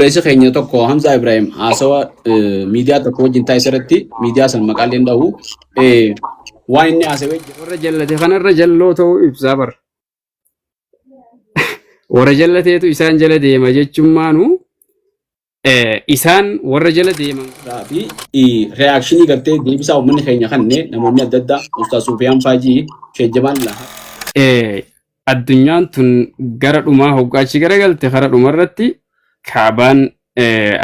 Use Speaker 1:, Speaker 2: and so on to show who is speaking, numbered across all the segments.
Speaker 1: Obboleessi keenya tokko Hamzaa Ibrahim haasawa miidiyaa tokko wajjin taasise irratti miidiyaa san maqaan illee dhahu waan inni haasawee jiru.
Speaker 2: Warra jallate kanarra jalloo ta'uu ibsaa bara. Warra jallateetu isaan jala deema jechummaanu isaan warra jala deeman.
Speaker 1: Fi reaakshinii gartee deebisaa uummanni keenya kanne namoonni adda addaa Ustaaz Sufiyaan Faajii Sheekh Jamaal Lahaa.
Speaker 2: Addunyaan tun gara dhumaa hoggaa achi garagalte kara dhumarratti Kaabaan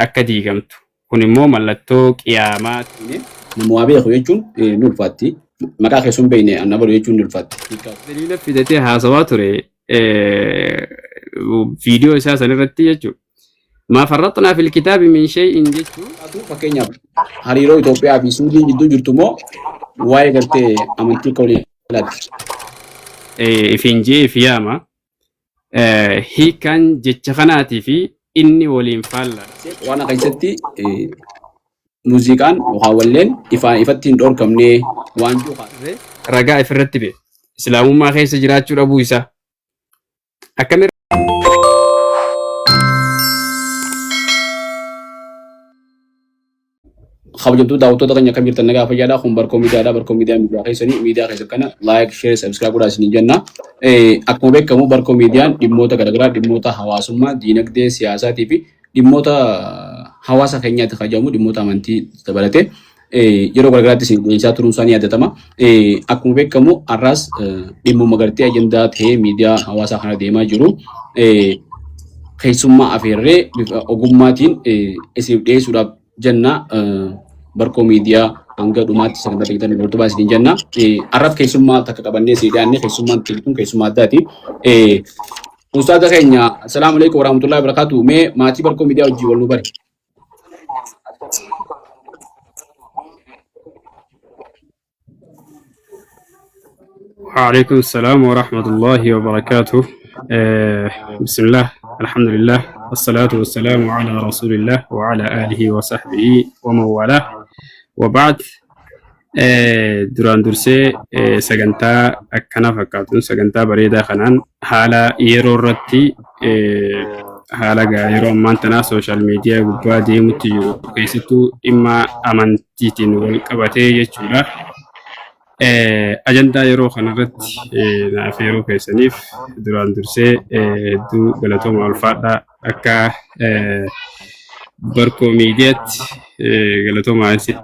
Speaker 2: akka diigamtu. Kun immoo mallattoo qiyaamaati.
Speaker 1: Nama waa beeku jechuun ni ulfaatti. Maqaa keessuun hin beekne anna balu jechuun ni ulfaatti.
Speaker 2: Daliila fidatee haasawaa ture viidiyoo isaa san irratti jechuudha. Maa farraxnaa fil kitaabi min shay'in jechuun.
Speaker 1: Fakkeenyaaf hariiroo Itoophiyaa fi Suudii gidduu jirtu moo waa'ee gartee amantii akka walii galaatti.
Speaker 2: Ifiin jee if yaama. Hiikkaan jecha kanaatii fi inni waliin faallaadha.
Speaker 1: Quraana keessatti muuziqaan yookaan walleen ifaan ifatti hin dhorkamne waan jiru.
Speaker 2: Ragaa ifirratti bee. Islaamummaa keessa jiraachuu dhabuu isaa. Akkami
Speaker 1: Kabajamtoota daawwattoota keenya akkam jirtan nagaa fayyaadha. Kun Barkoo Miidiyaadha. Barkoo Miidiyaa miidiyaa keessanii miidiyaa keessan kana like, share, subscribe godhaa isiniin jenna. Akkuma beekamu Barkoo Miidiyaan dhimmoota garaagaraa dhimmoota hawaasummaa, diinagdee, siyaasaatii fi dhimmoota hawaasa keenyaatti kajamu dhimmoota amantii dabalatee yeroo garaagaraatti isin dhiyeessaa turuun isaa ni yaadatama. Akkuma beekamu har'aas dhimmuma gartee ajandaa ta'ee miidiyaa hawaasaa kana deemaa jiru keessummaa afeerree bifa ogummaatiin isiniif dhiyeessuudhaaf jenna. Barkoo Miidiyaa hanga dhumaatti sagantaa beektan hordofaa isiniin jenna. Har'aaf keessummaa takka qabannee isin dhiyaanne keessummaan tun keessummaa addaati. Ustaaza keenya assalaamu alaikum warahmatullahi wabarakatuh. Mee maatii Barkoo Miidiyaa wajjin wal nu bari.
Speaker 2: وعليكم السلام ورحمة الله وبركاته. بسم الله الحمد لله والصلاة والسلام على رسول الله وعلى آله وصحبه ومن والاه وبعد. Duraan dursee sagantaa akkana fakkaatuun sagantaa bareedaa kanaan haala yeroo irratti haala yeroo ammaan tanaa sooshaal miidiyaa gubbaa deemutti jiru keessattuu dhimma amantiitiin wal qabatee jechuudha. Ajandaa yeroo kanarratti na afeeruu keessaniif duraan dursee hedduu galatooma ulfaadhaa akka Barkoo Miidiyaatti galatoomaa isin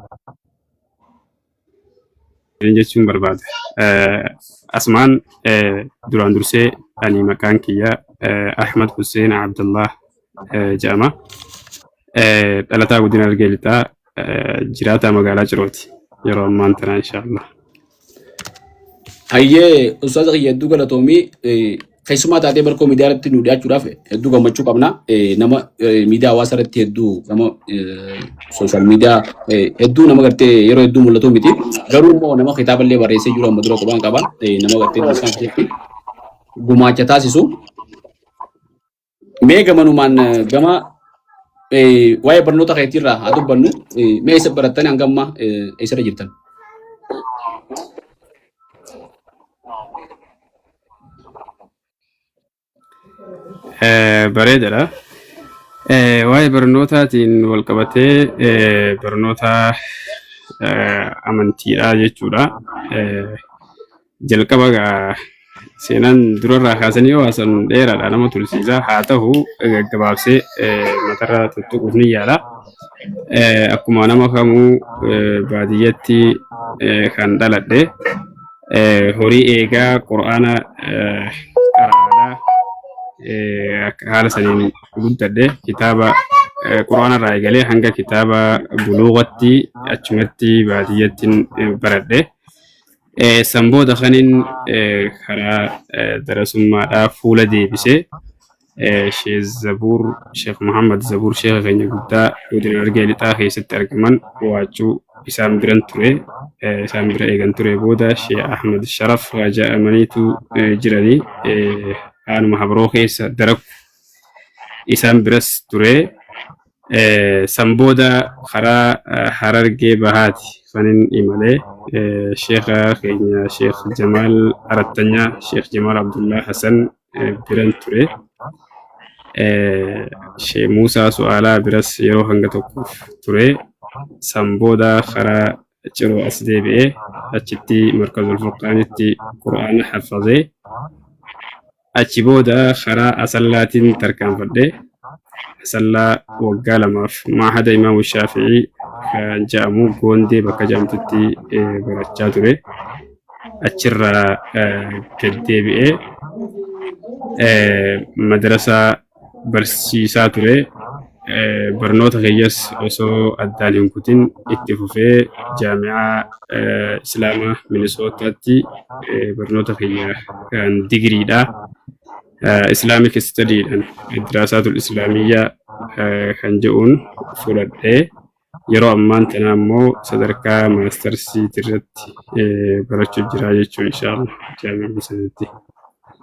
Speaker 2: jechuun barbaada. Asumaan duraan dursee ani maqaan kiyya Ahmad Hussein Abdullah jedhama. Dhalataa godina Harargee Lixaa jiraataa magaalaa Cirooti yeroo ammaan tanaa inshaallah.
Speaker 1: Hayyee ustaaza kiyya hedduu galatoomii keessumaa taatee Barkoo Miidiyaa irratti nu dhiyaachuudhaaf hedduu gammachuu qabna. Nama miidiyaa hawaasaa irratti hedduu nama sooshaal miidiyaa hedduu nama gartee yeroo hedduu mul'atu miti. Garuu immoo nama kitaaba illee barreessee jiru amma dura qubaan qaba. Nama gartee isaan keessatti gumaacha taasisu. Mee gamanumaan gama waa'ee barnoota keetiirraa haa dubbannu. Mee eessa barattanii hanga ammaa eessarra jirtan?
Speaker 2: Bareedaadha. Waa'ee barnootaatiin wal qabatee barnoota amantiidha jechuudha. Jalqaba egaa seenaan durarraa kaasanii yoo haasan dheeraadha nama tursiisa. Haa ta'u gaggabaabsee matarraa tuttuquuf ni yaala. Akkuma nama kamuu baadiyyatti kan dhaladhe horii eegaa qur'aana qara'aadha. Haala saniin guddadhe kitaaba qur'aana irraa eegalee hanga kitaaba buluuqatti achumatti baadiyyatti baradhe. San booda kanin karaa darasummaadhaa fuula deebise Sheekh Zabuur Sheekh Muhammad Zabuur sheekha keenya guddaa godina Harargee Lixaa keessatti argaman waachuu isaan biran ture. Isaan bira eegan ture booda Sheekh Ahmad Sharaf jedhamaniitu jiranii aanuma Habroo keessa daraku isaan biras ture. San booda karaa Harargee Bahaati kanin imale. Sheekha keenya Sheekh Jamaal Arattanyaa, Sheekh Jamaal Abdullaa Hasan biran ture. Shee Muusaa Su'aalaa biras yeroo hanga tokkoof ture. San booda karaa Ciroo as deebi'ee achitti Markazul Furqaanitti Qur'aana haffazee achi booda karaa Asallaatiin tarkaanfadhe. Asallaa waggaa lamaaf Maahada Imaamu Shaafi'ii kan jedhamu Goondee bakka jedhamtutti barachaa ture. Achirraa gad deebi'ee madrasaa barsiisaa ture. Barnoota kiyyas osoo addaan hin kutin itti fufee jaami'aa Islaamaa Minisootaatti barnoota kiyya kan digiriidha. Islamic Study'dhaan Diraasaatul Islaamiyyaa kan jedhuun fudhadhee yeroo ammaan tana ammoo sadarkaa maastarsiiti irratti barachuu jira jechuun inshaallah jaami'aa sanitti.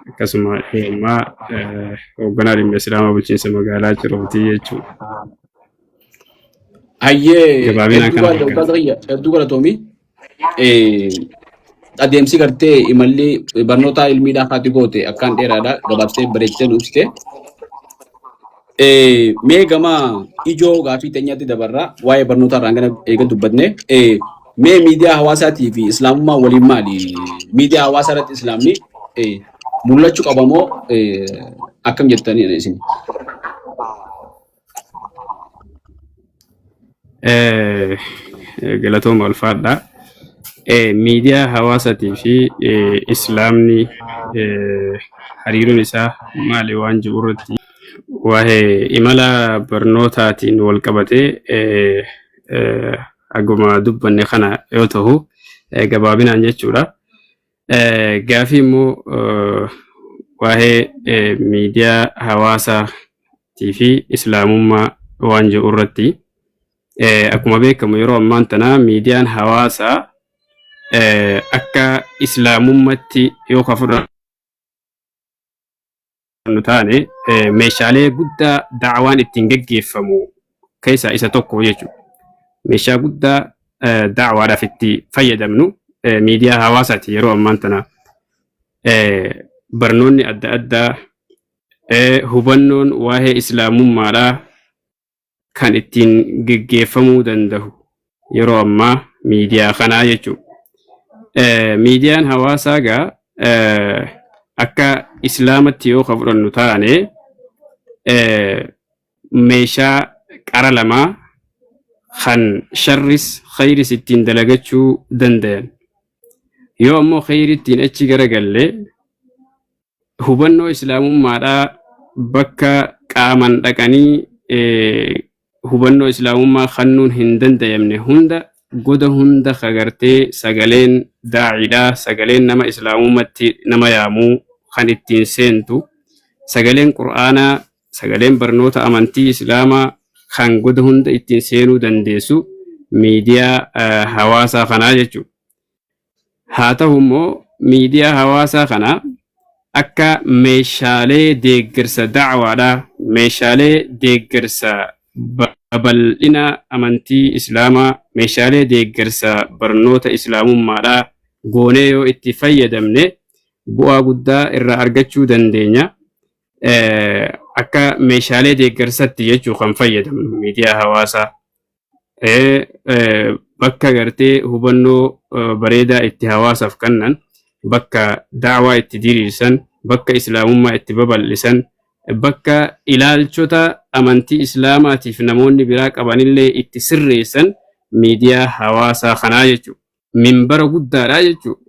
Speaker 2: Akkasuma yeroo ammaa hoogganaa dhimma Islaamaa bulchiinsa magaalaa Cirootii jechuudha.
Speaker 1: Hayyee
Speaker 2: Gabaabinaan
Speaker 1: hedduu
Speaker 2: kana
Speaker 1: gaariidha
Speaker 2: fakkaata.
Speaker 1: ustaaza kiyya hedduu galatoomi. Adeemsi gartee imalli barnoota ilmiidhaa haati goote akkaan dheeraadha gabaabsee bareechitee nu ibsite. Mee gama ijoo gaafii teenyaatti dabarra waa'ee barnoota irraan gana eega dubbatne. Mee miidiyaa hawaasaatii fi islaamummaa waliin maali? Miidiyaa hawaasaa irratti islaamni mul'achuu qaba moo akkam jettanii isin?
Speaker 2: Galatooma ulfaadha. Miidiyaa hawaasaatii fi islaamni hariiroon isaa maali waan jiru irratti waa'ee imala barnootaatiin wal qabatee haguma dubbanne kana yoo ta'u gabaabinaan jechuudha. Gaafii immoo waa'ee miidiyaa hawaasaatii fi islaamummaa waan jiru irratti akkuma beekamu yeroo ammaan tana miidiyaan hawaasaa akka islaamummatti yoo ka fudhannu taane meeshaalee guddaa da'awaan ittiin geggeeffamu keessaa isa tokko jechuudha. Meeshaa guddaa da'awaadhaaf itti fayyadamnu miidiyaa hawaasaati yeroo ammaan tana. Barnoonni adda addaa hubannoon waa'ee islaamummaadhaa kan ittiin geggeeffamuu danda'u yeroo ammaa miidiyaa kanaa jechuudha. Miidiyaan hawaasaa gaa akka islaamatti yoo ka fudhannu taane meeshaa qara lamaa kan sharris khayris ittiin dalagachuu dandayan. Yoo ammoo khayrittiin achi garagalle hubannoo islaamummaadhaa bakka qaaman dhaqanii hubannoo islaamummaa kannuun hin dandayamne hunda goda hunda kagartee sagaleen daa'iidhaa sagaleen nama islaamummatti nama yaamuu kan ittiin seentu sagaleen qur'aanaa sagaleen barnoota amantii islaamaa kan goda hunda ittiin seenuu dandeessu miidiyaa hawaasaa kanaa jechuudha. Haa ta'u immoo miidiyaa hawaasaa kana akka meeshaalee deeggarsa da'waadhaa, meeshaalee deeggarsa babal'ina amantii Islaamaa, meeshaalee deeggarsa barnoota Islaamummaadhaa goonee yoo itti fayyadamne bu'aa guddaa irraa argachuu dandeenya. Akka meeshaalee deeggarsatti jechuu kan fayyadamnu miidiyaa hawaasaa. Bakka gartee hubannoo bareedaa itti hawaasaaf kennan, bakka da'waa itti diriirsan, bakka islaamummaa itti babal'isan, bakka ilaalchota amantii islaamaatiif namoonni biraa qabanillee itti sirreessan miidiyaa hawaasaa kanaa jechuudha. Minbara guddaadha jechuudha.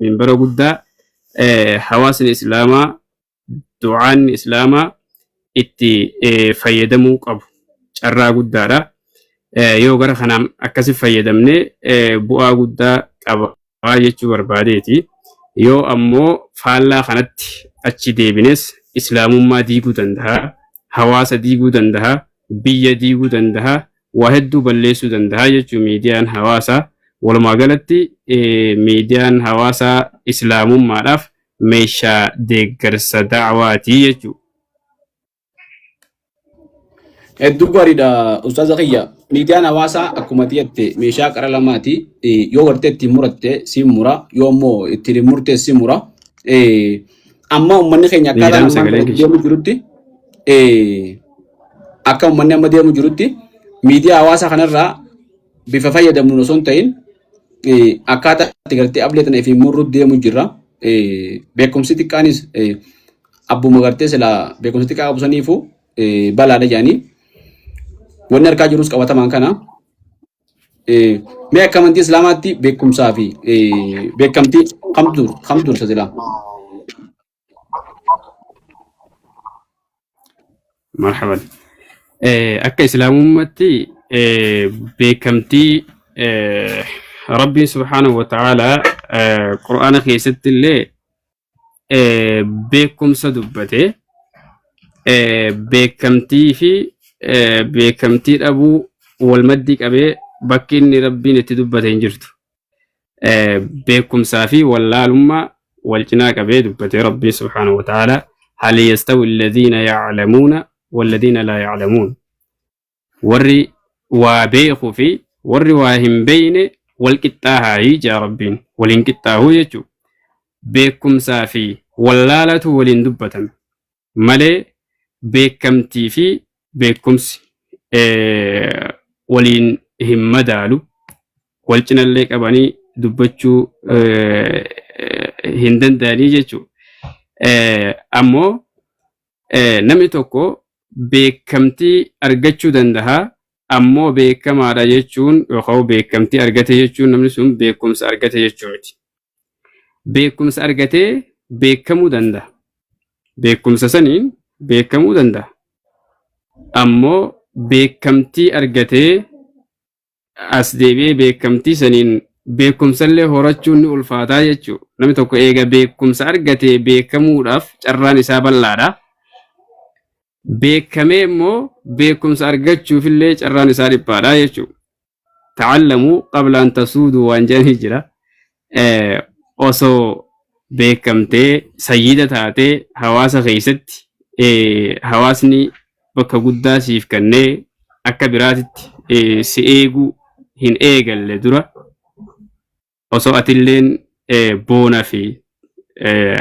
Speaker 2: Minbara guddaa hawaasni islaamaa du'aanni islaamaa itti fayyadamuu qabu carraa guddaadha. Yoo gara kanaan akkasi fayyadamne bu'aa guddaa qaba jechuu barbaadeeti. Yoo ammoo faallaa kanatti achi deebines islaamummaa diiguu danda'a, hawaasa diiguu danda'a, biyya diiguu danda'a, waa hedduu balleessuu danda'a jechuu miidiyaan hawaasaa. Walumaa galatti miidiyaan hawaasaa islaamummaadhaaf meeshaa deeggarsa da'waati jechuudha.
Speaker 1: Hedduu gaariidha ustaaza kiyya. Miidiyaan hawaasaa akkuma ati jette meeshaa qara lamaati. Yoo gartee ittiin muratte siin mura, yoo immoo ittiin hin murtees si mura. Amma uummanni keenya akkaataan
Speaker 2: Miidhaan
Speaker 1: ammaan
Speaker 2: sagaleen
Speaker 1: kana
Speaker 2: kiyya.
Speaker 1: deemu jirutti Akka uummanni amma deemu jirutti miidiyaa hawaasaa kanarraa bifa fayyadamnuun osoo hin ta'in akkaataa itti gartee ablee tana ifiin murru deemu jirra. Beekumsi xiqqaanis abbuma gartee silaa beekumsa xiqqaa qabu saniifu balaadha jedhanii wanni harkaa jirus qabatamaan kana. Mee akka amantii Islaamaatti beekumsaa fi beekamtii kamtu dursa silaa?
Speaker 2: Marhaban. Akka islaamummaatti beekamtii Rabbiin subhaanahu wa ta'aalaa Qur'aana keessatti illee beekumsa dubbate beekamtii fi beekamtii dhabuu wal maddii qabee bakki inni Rabbiin itti dubbate hin jirtu. Beekumsaa fi wallaalummaa wal cinaa qabee dubbate Rabbiin subhaanahu wa ta'aalaa hal yastawi alladhiina ya'lamuuna walladhiina laa ya'lamuun. Warri waa beekuu fi warri waa hin beekne wal qixxaahaayii jaa Rabbiin wal hin qixxaahuu jechuudha. Beekumsaa fi wallaalatu waliin dubbatame malee beekamtii fi beekumsi waliin hin madaalu. Wal cinallee qabanii dubbachuu hin danda'anii jechuudha. Ammoo namni tokko beekamtii argachuu danda'a. Ammoo beekamaadha jechuun yookaan beekamtii argate jechuun namni sun beekumsa argate jechuu miti. Beekumsa argatee beekamuu danda'a. Beekumsa saniin beekamuu danda'a. Ammoo beekamtii argatee as deebi'ee beekamtii saniin beekumsallee horachuun ni ulfaataa jechuudha. Namni tokko eega beekumsa argatee beekamuudhaaf carraan isaa bal'aadha. Beekamee immoo beekumsa argachuufillee carraan isaa dhiphaadha jechuudha. Ta'allamuu qabla an tasuuduu waan jedhanii jira. Osoo beekamtee sayyida taatee hawaasa keessatti hawaasni bakka guddaa siif kennee akka biraatitti si eeguu hin eegalle dura osoo atilleen boona fi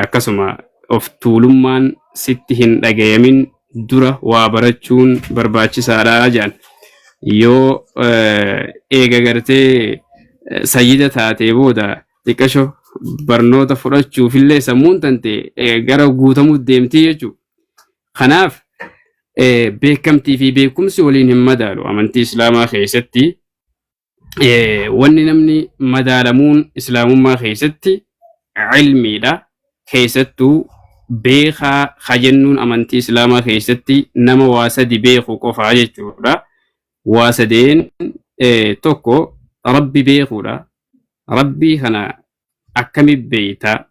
Speaker 2: akkasuma of tuulummaan sitti hin dhagayamin dura waa barachuun barbaachisaadha jedhan. Yoo eega gartee sayyida taatee booda xiqqasho barnoota fudhachuufillee sammuun tante gara guutamuu deemtii jechuudha. Kanaaf beekamtii fi beekumsi waliin hin madaalu amantii Islaamaa keessatti. Wanni namni madaalamuun islaamummaa keessatti ilmiidha. Keessattuu beekaa kajennuun amantii islaamaa keessatti nama waa sadi beeku qofaa jechuudha. Waa sadeen tokko Rabbi beekuudha. Rabbii kana akkami beeyta?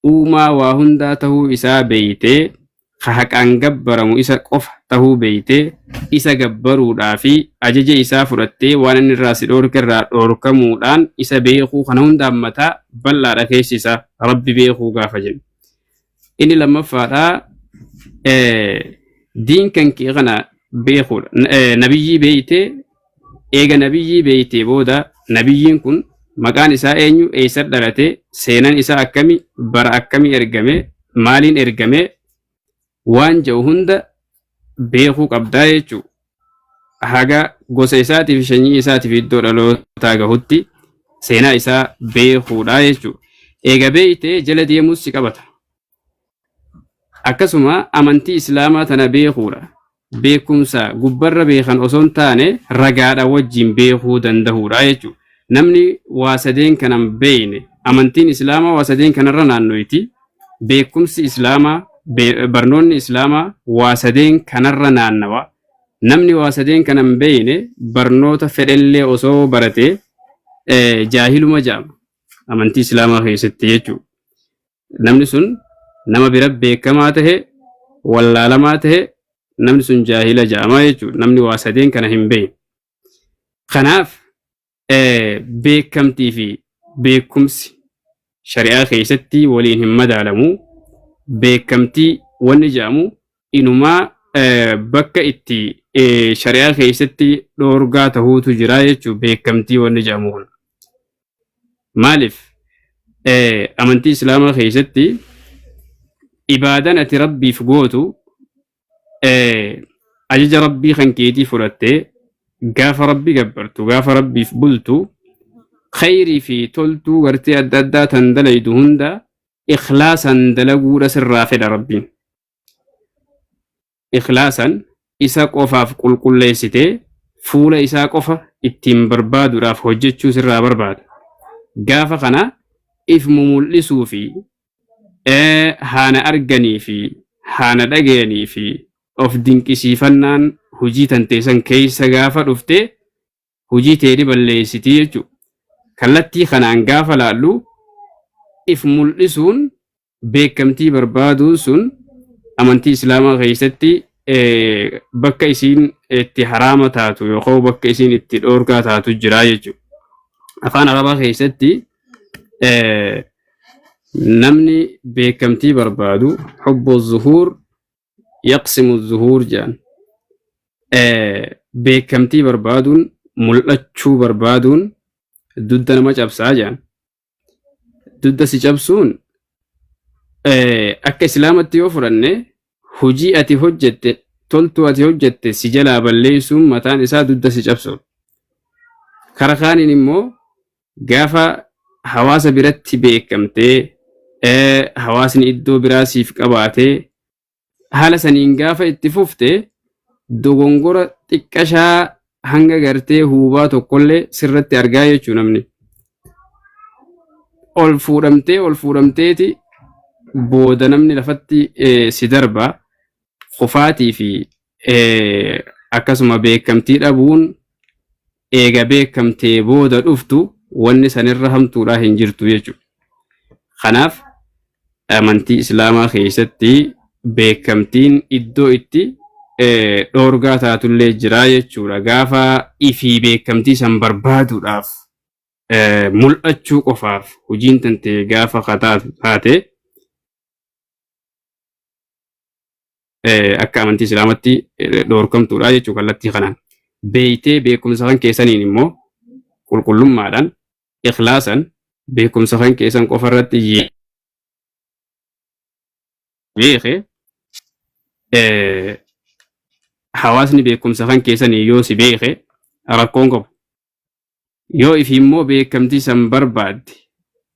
Speaker 2: Uumaa waa hundaa tahuu isaa beeytee, ka haqaan gabbaramu isa qofa tahuu beeytee, isa gabbaruudhaa fi ajaja isaa fudhattee waan inni irraa si dhoorke irraa dhoorkamuudhaan isa beekuu kana hunda hammataa bal'aadha keessi isaa Rabbi beekuu gaafa jennu. Inni lammaffaadhaa diin kan kee kana beekuudha. Nabiyyii beeytee Eega nabiyyii beeytee booda nabiyyiin kun maqaan isaa eenyu, eessa dhalate, seenan isaa akkami, bara akkami ergame, maaliin ergame waan jedhu hunda beekuu qabdaa jechuu. Haga gosa isaatii fi sanyii isaatii fi iddoo dhalootaa gahutti seenaa isaa beekuudha jechuu. Eega beeytee jala deemuus si qabata. Akkasuma amantii Islaamaa tana beekuudha. Beekumsa gubbarra beekan osoo hin taane ragaadha wajjin beekuu danda'uudha jechuudha. Namni waa sadeen kana hin beekne amantiin Islaamaa waa sadeen kanarra naannoyti. Beekumsi Islaamaa barnoonni Islaamaa waa sadeen kanarra naannawa. Namni waa sadeen kana hin beekne barnoota fedhellee osoo barate jaahiluma jedhama amantii Islaamaa keessatti jechuudha. Namni sun nama bira beekamaa tahe wallaalamaa tahe namni sun jaahila jedhama jechuudha. Namni waa sadeen kana hin beekne. Kanaaf beekamtii fi beekumsi shari'aa keessatti waliin hin madaalamu. Beekamtii wanni jedhamu inumaa bakka itti shari'aa keessatti dhoorgaa tahuutu jira jechuudha beekamtii wanni jedhamu kun. Maaliif amantii Islaamaa keessatti ibaadaan ati Rabbiif gootu Ajaja Rabbii kan keetii fudhattee gaafa Rabbi gabbartu, gaafa Rabbiif bultu, khayrii fi toltuu gartee adda addaa tan dalaydu hunda ikhlaasan dalaguudha sirraa fedha Rabbiin. Ikhlaasan isa qofaaf qulqulleessitee fuula isaa qofa ittiin barbaaduudhaaf hojjechuu sirraa barbaada. Gaafa kana if mumul'isuu fi haana arganii fi haana dhagayanii fi of dinqisiifannaan hujii tanteessan keessa gaafa dhufte hujii tee ni balleessiti jechuudha. Kallattii kanaan gaafa laallu if mul'isuun beekamtii barbaaduun sun amantii Islaamaa keessatti bakka isiin itti haraama taatu yookaan bakka isiin itti dhoorkaa taatu jira jechuudha. Afaan Arabaa keessatti namni beekamtii barbaadu hubbu zuhuur yaqsimu zuhuur jedhan. Beekamtii barbaaduun mul'achuu barbaaduun dugda nama cabsaa jedhan. Dugda si cabsuun akka Islaamatti yoo fudhanne hojii ati hojjette, toltuu ati hojjette si jalaa balleessuun mataan isaa dugda si cabsuudha. Kara kaaniin immoo gaafa hawaasa biratti beekamtee, hawaasni iddoo biraa siif qabaatee, haala saniin gaafa itti fufte dogongora xiqqashaa hanga gartee huubaa tokkollee sirratti argaa jechuu namni. Ol fuudhamtee ol fuudhamteeti booda namni lafatti si darba. Kufaatii fi akkasuma beekamtii dhabuun eega beekamtee booda dhuftu wanni sanirra hamtuudhaa hin jirtu jechuudha. Kanaaf amantii Islaamaa keessatti beekamtiin iddoo itti dhoorgaa taatullee jira jechuudha. Gaafa ifii beekamtii san barbaaduudhaaf mul'achuu qofaaf hojiin tantee gaafa taate akka amantii Islaamatti dhoorkamtuudha jechuu kallattii kanaan. Beeytee beekumsa kan keessaniin immoo qulqullummaadhaan ikhlaasan beekumsa kan keessan qofa irratti beeke, hawaasni beekumsa kan keessanii yoo si beeke rakkoon qabu. Yoo ifi immoo beekamtii san barbaadde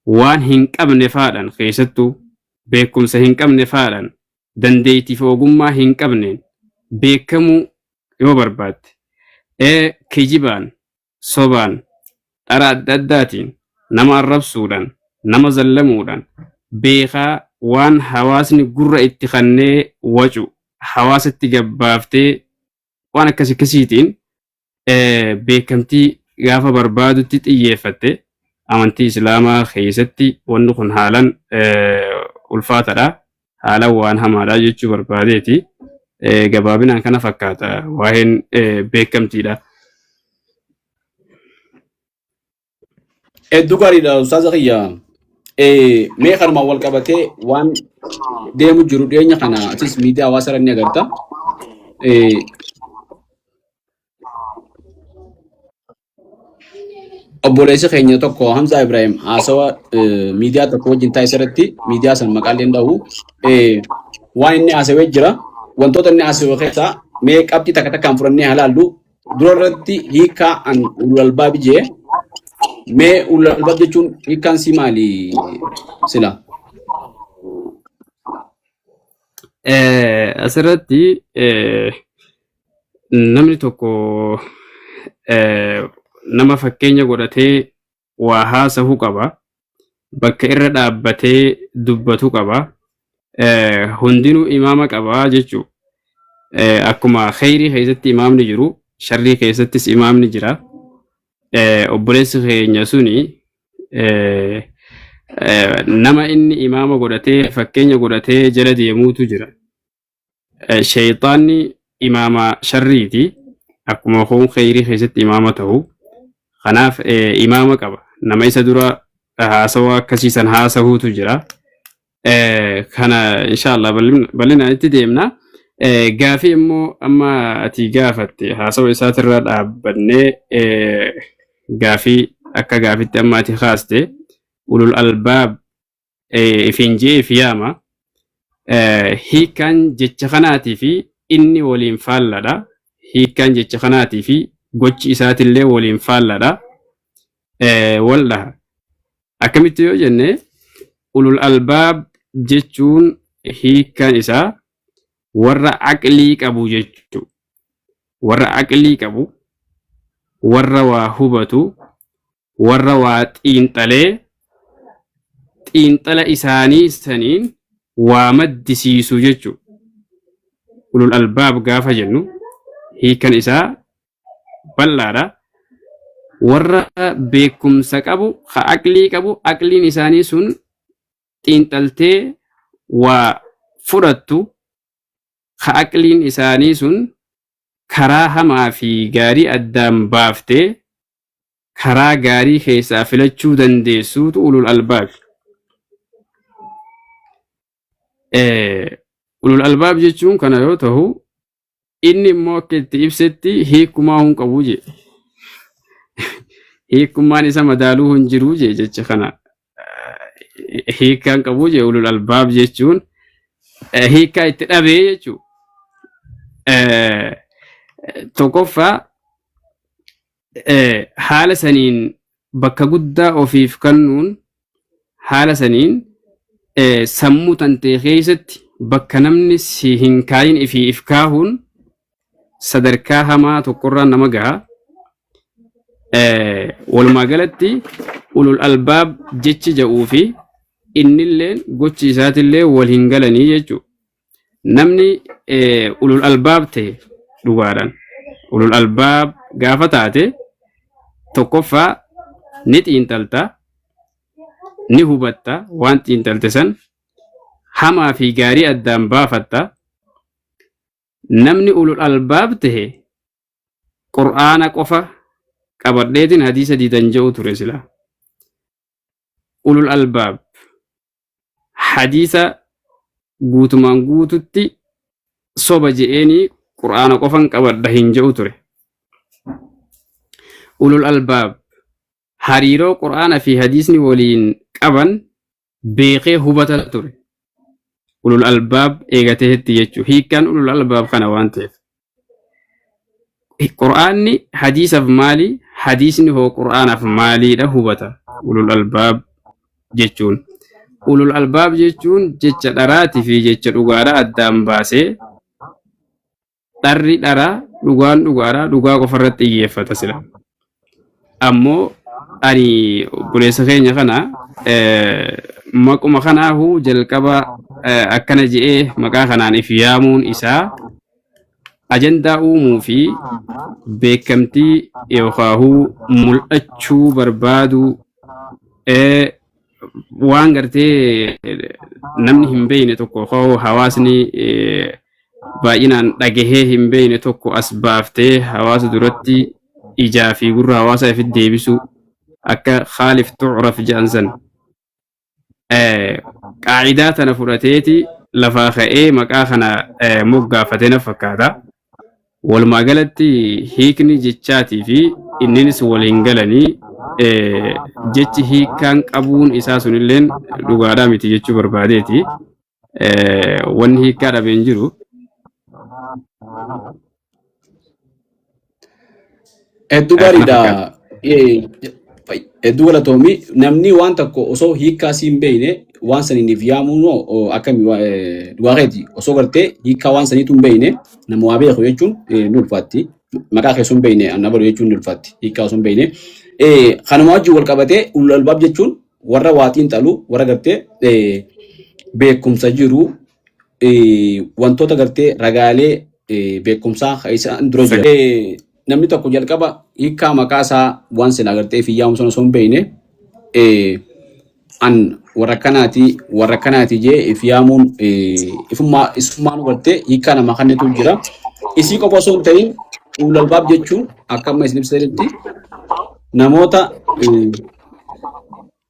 Speaker 2: waan hin qabne faadhan, keessattuu beekumsa hin qabne faadhan, dandeettii fi ogummaa hin qabneen beekamuu yoo barbaadde, kijibaan, sobaan, dhara adda addaatiin, nama arrabsuudhaan, nama zallamuudhaan, beekaa waan hawaasni gurra itti kannee wacu hawaasatti gabbaaftee waan akkas akkasiitiin beekamtii gaafa barbaadutti xiyyeeffatte amantii Islaamaa keessatti wanni kun haalan ulfaatadha. Haalan waan hamaadha jechuu barbaadeeti. Gabaabinaan kana fakkaata waa'een beekamtiidha.
Speaker 1: Hedduu gaariidha ustaaza kiyya. Mee kanumaan wal qabatee waan deemu jiru dhiyeenya kana atis miidiyaa hawaasa irra ni agarta. Obboleessi keenya tokko Hamzaa Ibrahim haasawa miidiyaa tokko wajjin taasise irratti, miidiyaa san maqaa illee hin dhahu, waan inni haasawee jira. Wantoota inni haasawe keessaa mee qabxii takka takkaan fudhannee haa laallu. Dura irratti hiikaa an ulul albaabi jee, mee ulul albaab jechuun hiikkaan sii maali sila?
Speaker 2: Asirratti namni tokko nama fakkeenya godhatee waa haasa'uu qaba. Bakka irra dhaabbatee dubbatu qaba. Hundinuu imaama qaba jechuudha. Akkuma kheyrii keessatti imaamni jiru, sharrii keessattis imaamni jira. Obboleessi keenya suni nama inni imaama godhatee fakkeenya godhatee jala deemuutu jira. Sheeyxaanni imaama sharriiti. Akkuma kun kheyrii keessatti imaama ta'u. Kanaaf imaama qaba. Nama isa dura haasawaa akkasii san haasahuutu jira. Kana inshallah bal'inaan itti deemna. Gaafii immoo amma ati gaafatte haasawa isaatirra dhaabbannee, gaafii akka gaafitti amma ati kaaste, ulul albaab ifiin jee if yaama. Hiikkaan jecha kanaatii fi inni waliin faalladha. Hiikkaan jecha kanaatii fi gochi isaatillee waliin faalladha. Wal dhaha. Akkamitti yoo jenne ulul albaab jechuun hiikkaan isaa warra aqlii qabu jechuudha. Warra aqlii qabu, warra waa hubatu, warra waa xiinxalee xiinxala isaanii saniin waa maddisiisu jechuudha. Ulul albaab gaafa jennu hiikan isaa bal'aadha. Warra beekumsa qabu, ka aqlii qabu, aqliin isaanii sun xiinxaltee waa fudhattu, ka aqliin isaanii sun karaa hamaa fi gaarii addaan baaftee karaa gaarii keessaa filachuu dandeessuutu ulul albaabi. Ulul albaab jechuun kana yoo ta'u inni immoo akka itti ibsetti hiikumaa hin qabu jee. Hiikummaan isa madaaluu hin jiru jee jecha kana. Hiikkaan qabu jee ulul albaab jechuun hiikkaa itti dhabee jechuudha. Tokkoffaa haala saniin bakka guddaa ofiif kennuun haala saniin sammuu tantee keessatti bakka namni si hin kaayin ifii if kaahuun sadarkaa hamaa tokkorraan nama gaha. Walumaa galatti ulul albaab jechi ja'uu fi innilleen gochi isaatillee wal hin galanii jechuudha. Namni ulul albaab ta'e dhugaadhaan ulul albaab gaafa taate tokkoffaa ni xiinxalta ni hubatta waan xiinxalte san hamaa fi gaarii addaan baafatta. Namni ulul albaab ta'e qur'aana qofa qabadheetiin hadiisa diidan je'u ture sila. Ulul albaab hadiisa guutumaan guututti soba je'eenii qur'aana qofan qabadha hin je'u ture. Ulul albaab hariiroo qur'aana fi hadiisni waliin qaban beekee hubata ture. Ulul albaab eegateetti jechuudha. Hiikkaan ulul albaab kana waan ta'eef. Qur'aanni hadiisaf maali? Hadiisni hoo qur'aanaaf maaliidha hubata? Ulul albaab jechuun. Ulul albaab jechuun jecha dharaatii fi jecha dhugaadha addaan baasee dharri dharaa dhugaan dhugaadha dhugaa qofarratti xiyyeeffata sila. Ammoo ani obboleessa keenya kana maquma kanaafuu jalqaba akkana je'ee maqaa kanaan if yaamuun isaa ajandaa uumuu fi beekamtii yookaahuu mul'achuu barbaadu waan gartee namni hin beekne tokko yookaan hawaasni baay'inaan dhagahee hin beekne tokko as baaftee hawaasa duratti ijaa fi gurra hawaasaa ifitti deebisuu akka khaalif tu'raf jedhan san qaacidaa tana fudhateeti lafaa ka'ee maqaa kana moggaafate na fakkaata. Walumaa galatti hiikni jechaatii fi inninis wal hin galanii jechi hiikkaan qabuun isaa sunilleen dhugaadhaa miti jechuu barbaadeeti. Wanni hiikkaa dhabee hin jiru.
Speaker 1: Hedduu
Speaker 2: Kana
Speaker 1: gaariidha.
Speaker 2: fakkaata.
Speaker 1: Hedduu galatoomi. Namni waan tokko osoo hiikkaa sii hin beekne waan saniin yaamuun moo akkami dhugaa keeti osoo gartee hiikkaa waan saniitu hin beekne nama waa beeku jechuun ni ulfaatti. Maqaa kee osoo hin beekne anna baru jechuun ni ulfaatti. Hiikkaa osoo hin beekne. Kanuma wajjin wal qabatee ulul albaab jechuun warra waa xiinxalu warra gartee beekumsa jiru wantoota gartee ragaalee beekumsaa kan isaan dura jira. Namni tokko jalqaba hiikkaa maqaa isaa waan silaa gartee fi yaamu sana osoo hin beekne an warra kanaati jee if yaamuun ifummaa isummaan gartee hiikkaa namaa kennitu jira. Isii qofa osoo hin ta'in ulul albaab jechuun akka amma isin ibsitanitti namoota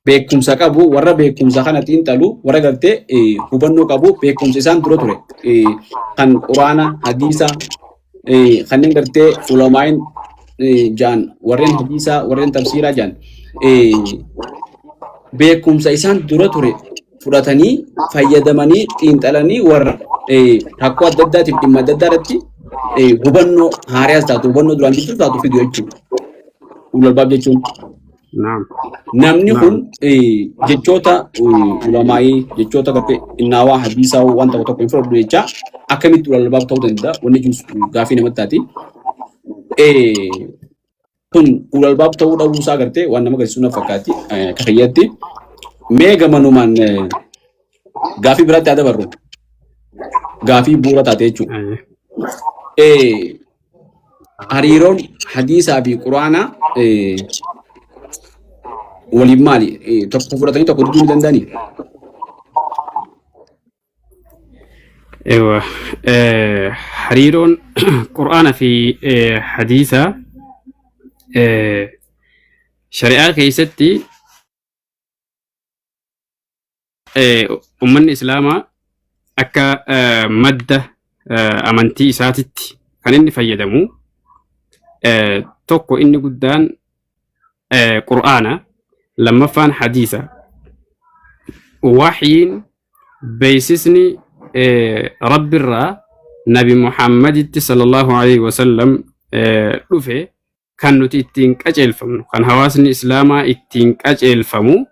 Speaker 1: beekumsa qabu warra beekumsa kana xiinxalu warra gartee hubannoo qabu beekumsa isaan dura ture kan quraana hadiisa kanneen gartee ulamaayin jaan warreen hadiisaa warreen tafsiiraa jaan beekumsa isaan dura ture fudhatanii fayyadamanii xiinxalanii warra Rakkoo adda addaatiif dhimma adda addaa irratti hubannoo haariyaas taatu hubannoo duraan jirtu taatu fidu jechuudha. Ulul albaab jechuun.
Speaker 2: Naam.
Speaker 1: Namni kun
Speaker 2: Naam.
Speaker 1: Jechoota ulamaa'ii jechoota gartee innaawaa hadiisaa waan tokko tokko hin fudhadhu jecha akkamitti ulul albaab ta'uu danda'a wanni jiru gaafii namatti taati. Kun ulul albaab ta'uu dhabuu isaa gartee waan nama agarsiisu na fakkaatti akka kiyyatti. Mee gamanumaan gaafii biraatti haa dabarru. Gaafii bu'uura taate jechuudha.
Speaker 2: Ayyee.
Speaker 1: Hariiroon hadiisaa fi quraanaa waliin maali? Tokko fudhatanii tokko diduu ni danda'anii?
Speaker 2: Ewa, hariiroon Qur'aana fi hadiisa shari'aa keessatti ummanni Islaamaa akka madda amantii isaatitti kan inni fayyadamu tokko inni guddaan Qur'aana, lammaffaan hadiisa. Waxyiin beeksisni Rabbirraa Nabi Muhammaditti sallallahu alaihi wasallam dhufe kan nuti ittiin qajeelfamnu, kan hawaasni Islaamaa ittiin qajeelfamu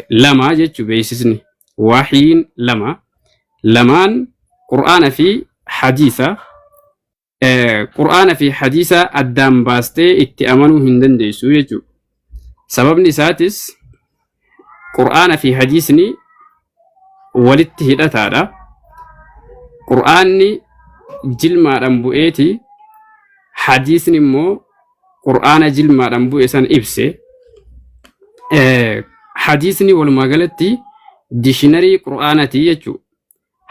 Speaker 2: lama jechuu. Beeksisni waxyiin lama lamaan Qur'aana fi hadiisa. Qur'aana fi hadiisa addaan baastee itti amanuu hin dandeessu jechuudha. Sababni isaatis Qur'aana fi hadiisni walitti hidhataadha. Qur'aanni jilmaadhaan bu'eeti, hadiisni immoo Qur'aana jilmaadhaan bu'e san ibse. Hadiisni walumaa galatti dictionary Qur'aanaati jechuudha.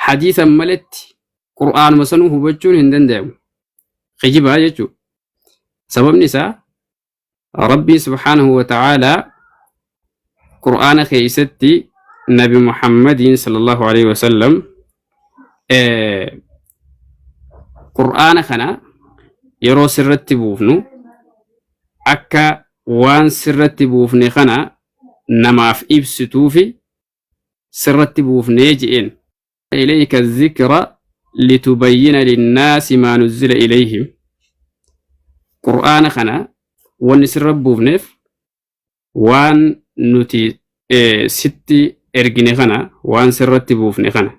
Speaker 2: Hadiisan malatti Qur'aanuma sanuu hubachuun hin danda'amu. Kijibaa jechuudha. Sababni isaa Rabbiin subhaanahu wa ta'aalaa Qur'aana keessatti Nabi Muhammadiin sallallahu alaihi wasallam Qur'aana kana yeroo sirratti buufnu akka waan sirratti buufne kana namaaf ibsituufi sirratti buufnee je'een. Ilayka dhikra litubayyina linnaasi maa nuzzila ilayhim. Qur'aana kana wanni sirra buufneef waan nuti sitti ergine kana, waan sirratti buufne kana,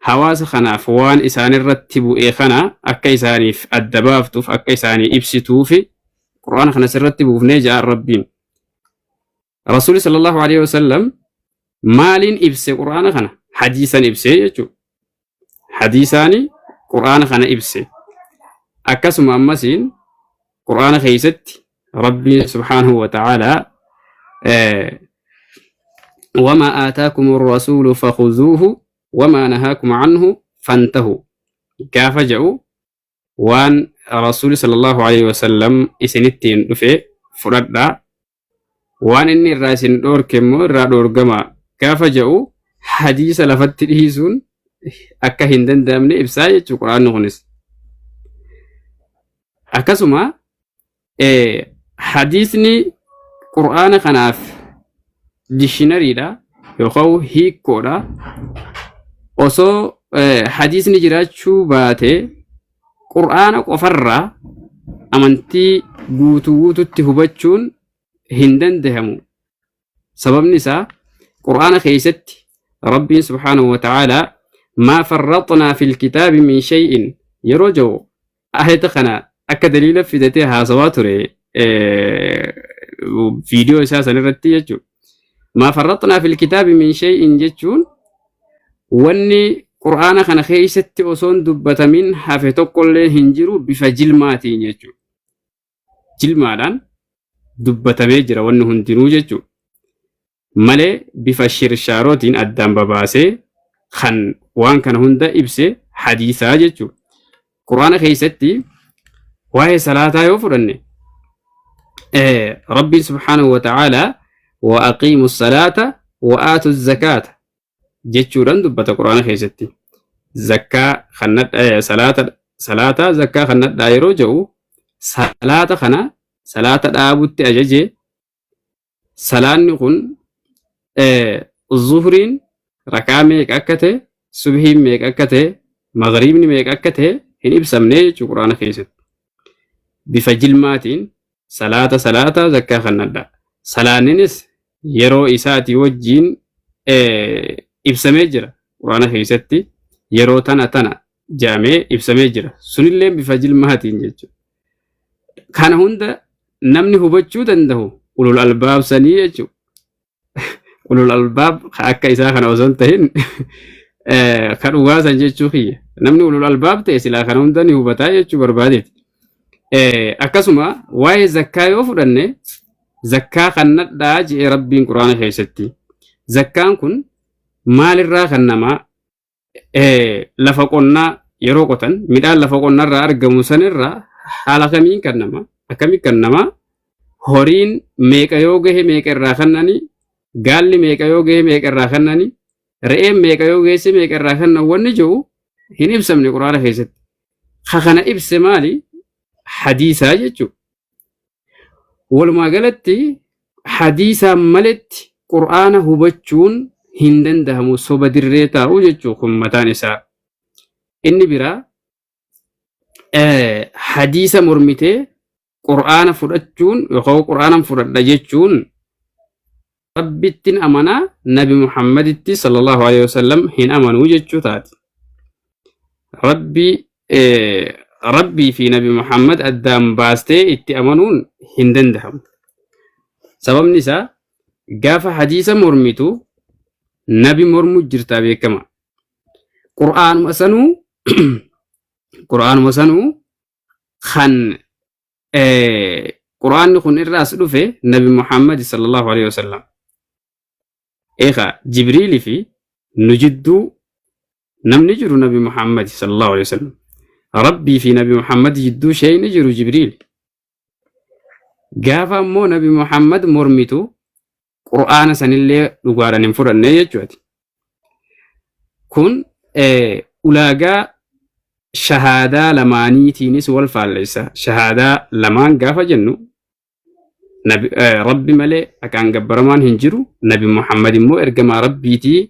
Speaker 2: hawaasa kanaaf waan isaanirratti bu'e kana akka isaaniif adda baaftuuf, akka isaanii ibsituufi Qur'aana kana sirratti buufnee ja'an Rabbiin. Rasuulli sallallahu alaihi wasallam maaliin ibse Qur'aana kana? Hadiisan ibse jechuudha. Hadiisaani Qur'aana kana ibse. Akkasuma ammasiin Qur'aana keessatti Rabbiin subhaanahu wa ta'aalaa wamaa aataakum rasuulu fakhuzuuhu wamaa nahaakum anhu fantahu gaafa jedhu, waan Rasuuli sallallahu alaihi wasallam isinittiin dhufe fudhadhaa, waan inni irraa isin dhoorke immoo irraa dhoorgamaa gaafa jedhu, hadiisa lafatti dhiisuun akka hin danda'amne ibsaa jechuu Quraanni kunis. Akkasuma hadiisni Qur'aana kanaaf dictionaryidha yookaan hiikkoodha. Osoo hadiisni jiraachuu baate Qur'aana qofarraa amantii guutuu guututti hubachuun hin danda'amu. Sababni isaa Qur'aana keessatti Rabbiin subhaanahu wa ta'aalaa maa farraxnaa fil kitaabi min shay'in yeroo jedhu, ayata kana akka daliila fidatee haasawaa ture viidiyoo isaa san irratti jechuudha. Maa farraxnaa fil kitaabi min shay'in jechuun wanni Qur'aana kana keessatti osoo hin dubbatamin hafe tokkollee hin jiru bifa jilmaatiin jechuudha. Jilmaadhaan dubbatamee jira wanni hundinuu jechuudha. Malee bifa shirshaarotiin addaan babaasee kan waan kana hunda ibse hadiisaa jechuudha. Qur'aana keessatti waa'ee salaataa yoo fudhanne, Rabbiin subhaanahu wa ta'aalaa wa aqiimu salaata wa aatu zakaata jechuudhaan dubbata Qur'aana keessatti. Zakkaa kannadha, salaata salaataa zakkaa kannadhaa yeroo jedhu, salaata kana salaata dhaabutti ajaje. Salaanni kun zuhriin rakaa meeqa akka ta'e Subhiin meeqa akka ta'e, maghriibni meeqa akka ta'e hin ibsamne jechuudha Quraana keessatti. Bifa jilmaatiin salaata salaataa zakkaa kannadha. Salaanninis yeroo isaatii wajjiin ibsamee jira Quraana keessatti yeroo tana tana jedhamee ibsamee jira. Sunillee bifa jilmaatiin jechuudha. Kana hunda namni hubachuu danda'u ulul albaab sanii jechuudha. Ulul albaab ka akka isaa kana osoo hin ta'in ka dhugaa san jechuu kiyya. Namni ulul albaab ta'e silaa kana hunda ni hubataa jechuu barbaadeeti. Akkasuma waa'ee zakkaa yoo fudhanne zakkaa kannadhaa je'e Rabbiin Quraana keessatti. Zakkaan kun maalirraa kannamaa lafa qonnaa yeroo qotan midhaan lafa qonnaarraa argamu sanirraa haala kamiin kannama akkamiin kannama horiin meeqa yoo gahe meeqa irraa kannanii gaalli meeqa yoo gahe meeqa irraa kannanii re'een meeqa yoo geesse meeqa irraa kannan wanni jiru hin ibsamne quraana keessatti. Ka kana ibse maali? Hadiisaa jechuudha. Walumaa galatti hadiisaan maletti qur'aana hubachuun hin danda'amu soba dirree taa'u jechuu kun mataan isaa. Inni biraa hadiisa mormitee qur'aana fudhachuun yookaan qur'aanan fudhadha jechuun Rabbittin amanaa Nabi Muhammaditti sallallahu alaihi wasallam hin amanuu jechuu taati. Rabbi Rabbii fi Nabi Muhammad addaan baastee itti amanuun hin danda'amu. Sababni isaa gaafa hadiisa mormitu nabi mormu jirtaa beekama. Qur'aanuma sanuu Qur'aanuma sanuu kan Qur'aanni kun irraas dhufe Nabi Muhammad sallallahu alaihi wasallam. Eegaa Jibriili fi nu jidduu namni jiru Nabi Muhammad sallallahu alaihi wasallam. Rabbii fi Nabi Muhammad jidduu sheeyni jiru Jibriili. Gaafa ammoo Nabi Muhammad mormitu Qur'aana sanillee dhugaadhaan hin fudhanne jechuudha. Kun ulaagaa shahaadaa lamaaniitiinis wal faallessa. Shahaadaa lamaan gaafa jennu Rabbi malee haqaan gabbaramaan hin jiru. Nabi Muhammad immoo ergamaa Rabbiitii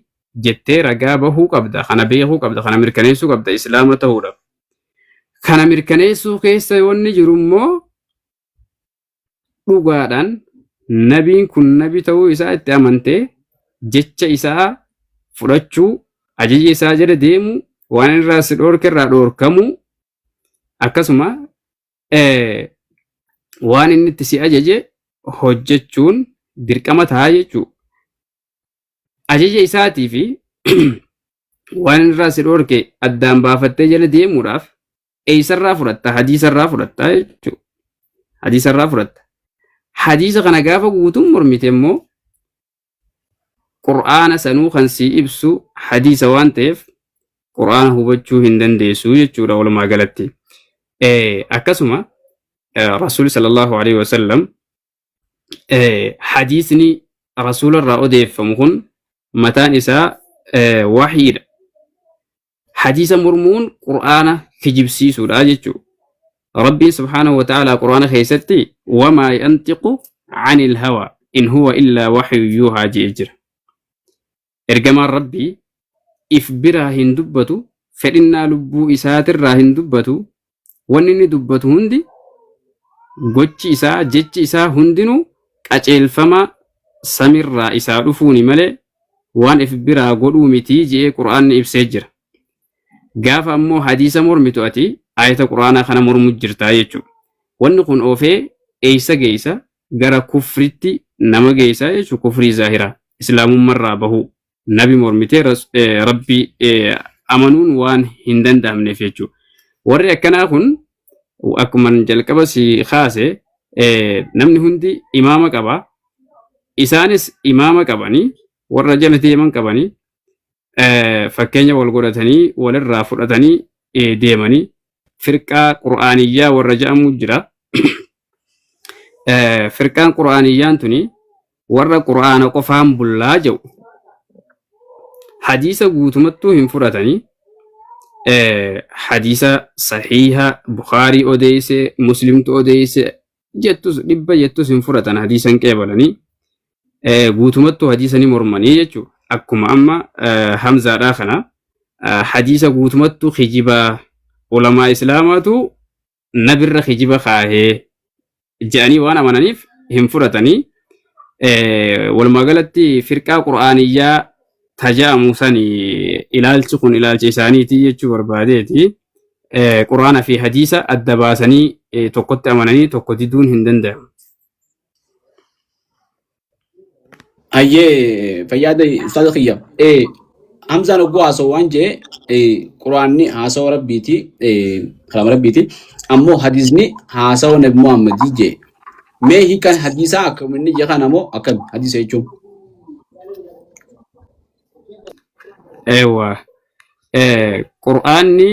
Speaker 2: jettee ragaa bahuu qabda. Kana beekuu qabda. Kana mirkaneessuu qabda Islaama ta'uudhaaf. Kana mirkaneessuu keessa wanni jiru immoo dhugaadhaan nabiin kun nabi ta'uu isaa itti amantee jecha isaa fudhachuu, ajaja isaa jala deemuu, waan irraa si dhoorke irraa dhoorkamuu, akkasuma waan inni itti si ajaje hojjechuun dirqama ta'a jechuudha. Ajaja isaatii fi waan irraa si dhoorke addaan baafattee jala deemuudhaaf eessarraa fudhatta? Hadiisarraa fudhatta jechuudha. Hadiisarraa fudhatta. Hadiisa kana gaafa guutuun mormite immoo Qur'aana sanuu kan sii ibsu hadiisa waan ta'eef Qur'aana hubachuu hin dandeessu jechuudha walumaa galatti. Akkasuma Rasuulli sallallahu alaihi wasallam hadiisni Rasuula irraa odeeffamu kun mataan isaa wahyiidha. Hadiisa mormuun Qur'aana kijibsiisuudha jechuudha. Rabbiin subhaanahu wa ta'aalaa Qur'aana keessatti wamaa yantiqu anil hawa in huwa illaa waxyu yuuhaa je'ee jira. Ergamaan Rabbii if biraa hin dubbatu, fedhinnaa lubbuu isaatirraa hin dubbatu, wanni inni dubbatu hundi gochi isaa jechi isaa hundinuu qaceelfama samirraa isaa dhufuuni malee waan if biraa godhuu mitii je'ee qur'aanni ibsee jira. Gaafa ammoo hadiisa mormitu ati ayata qur'aanaa kana mormu jirtaa jechuudha. Wanni kun oofee eeysa geeysa gara kufritti nama geeysa jechuudha kufrii zaahiraa islaamummarraa bahuu. Nabi mormitee rabbi amanuun waan hin danda'amneef jechuudha. Warri akkanaa kun akkuma jalqaba si kaase namni hundi imaama qaba. Isaanis imaama qabanii warra jala deeman qabanii fakkeenya wal godhatanii walirraa fudhatanii deemanii firqaa qur'aaniyyaa warra jedhamu jira. Firqaan qur'aaniyyaan tuni warra qur'aana qofaan bullaa jedhu hadiisa guutumattuu hin fudhatanii hadiisa sahiiha Bukaarii odeeyse Muslimtu odeeyse jettus dhibba jettus hin fudhatan hadiisa hin qeebalanii guutumattuu hadiisa ni mormanii jechuudha. Akkuma amma Hamzaadhaa kana Hadiisa guutumattu kijibaa ulamaa islaamaatu nabirra kijiba kaahee jedhanii waan amananiif hin fudhatanii. Walumaa galatti firqaa qur'aaniyyaa tajaamu sani ilaalchi kun ilaalcha isaaniiti jechuu barbaadeeti. Qur'aana fi hadiisa adda baasanii tokkotti amananii tokko diduun hin danda'amu.
Speaker 1: Hayyee fayyaada ustaaza kiyya. Hamzaan hogguu haasa'u waan jee quraanni haasawa rabbiiti kalaama rabbiiti ammoo hadiisni haasawa nabi Muhammadii jee. Mee hiikaan hadiisaa akkam inni jee kana moo akkami hadiisa jechuun?
Speaker 2: Eewwa. Qur'aanni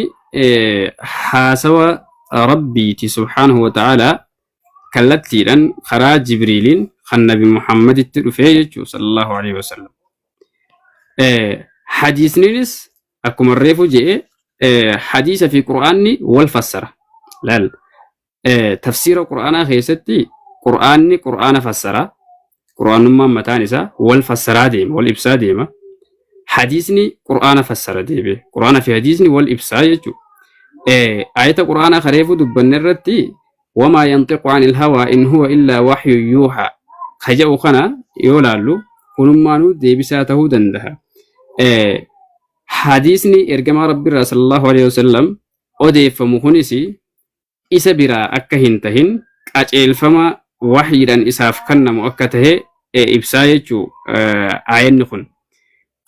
Speaker 2: haasawa rabbiiti subhaanahu wa ta'aalaa kallattiidhaan karaa Jibriiliin kan Nabi Muhammaditti dhufee jechuu sallallahu alaihi wasallam. Hadiisninis akkuma reefu je'e hadiisa fi Qur'aanni wal fassara. Laal tafsiira Qur'aanaa keessatti Qur'aanni Qur'aana fassara. Qur'aanummaan mataan isaa wal fassaraa deema, wal ibsaa deema. Hadiisni Qur'aana fassara deebi'e. Qur'aana fi hadiisni wal ibsaa jechuudha. Ayata Qur'aanaa kareefu dubbanne irratti wamaa yanxiqu anil hawaa in huwa illaa waxyu yuuhaa ka jedhu kana yoo laallu kunummaanuu deebisaa ta'uu danda'a. Hadiisni ergamaa Rabbiirraa sallallahu alaihi wasallam odeeffamu kunis isa biraa akka hin tahin qaceelfama wahyiidhaan isaaf kennamu akka tahe ibsaa jechuu aayanni kun.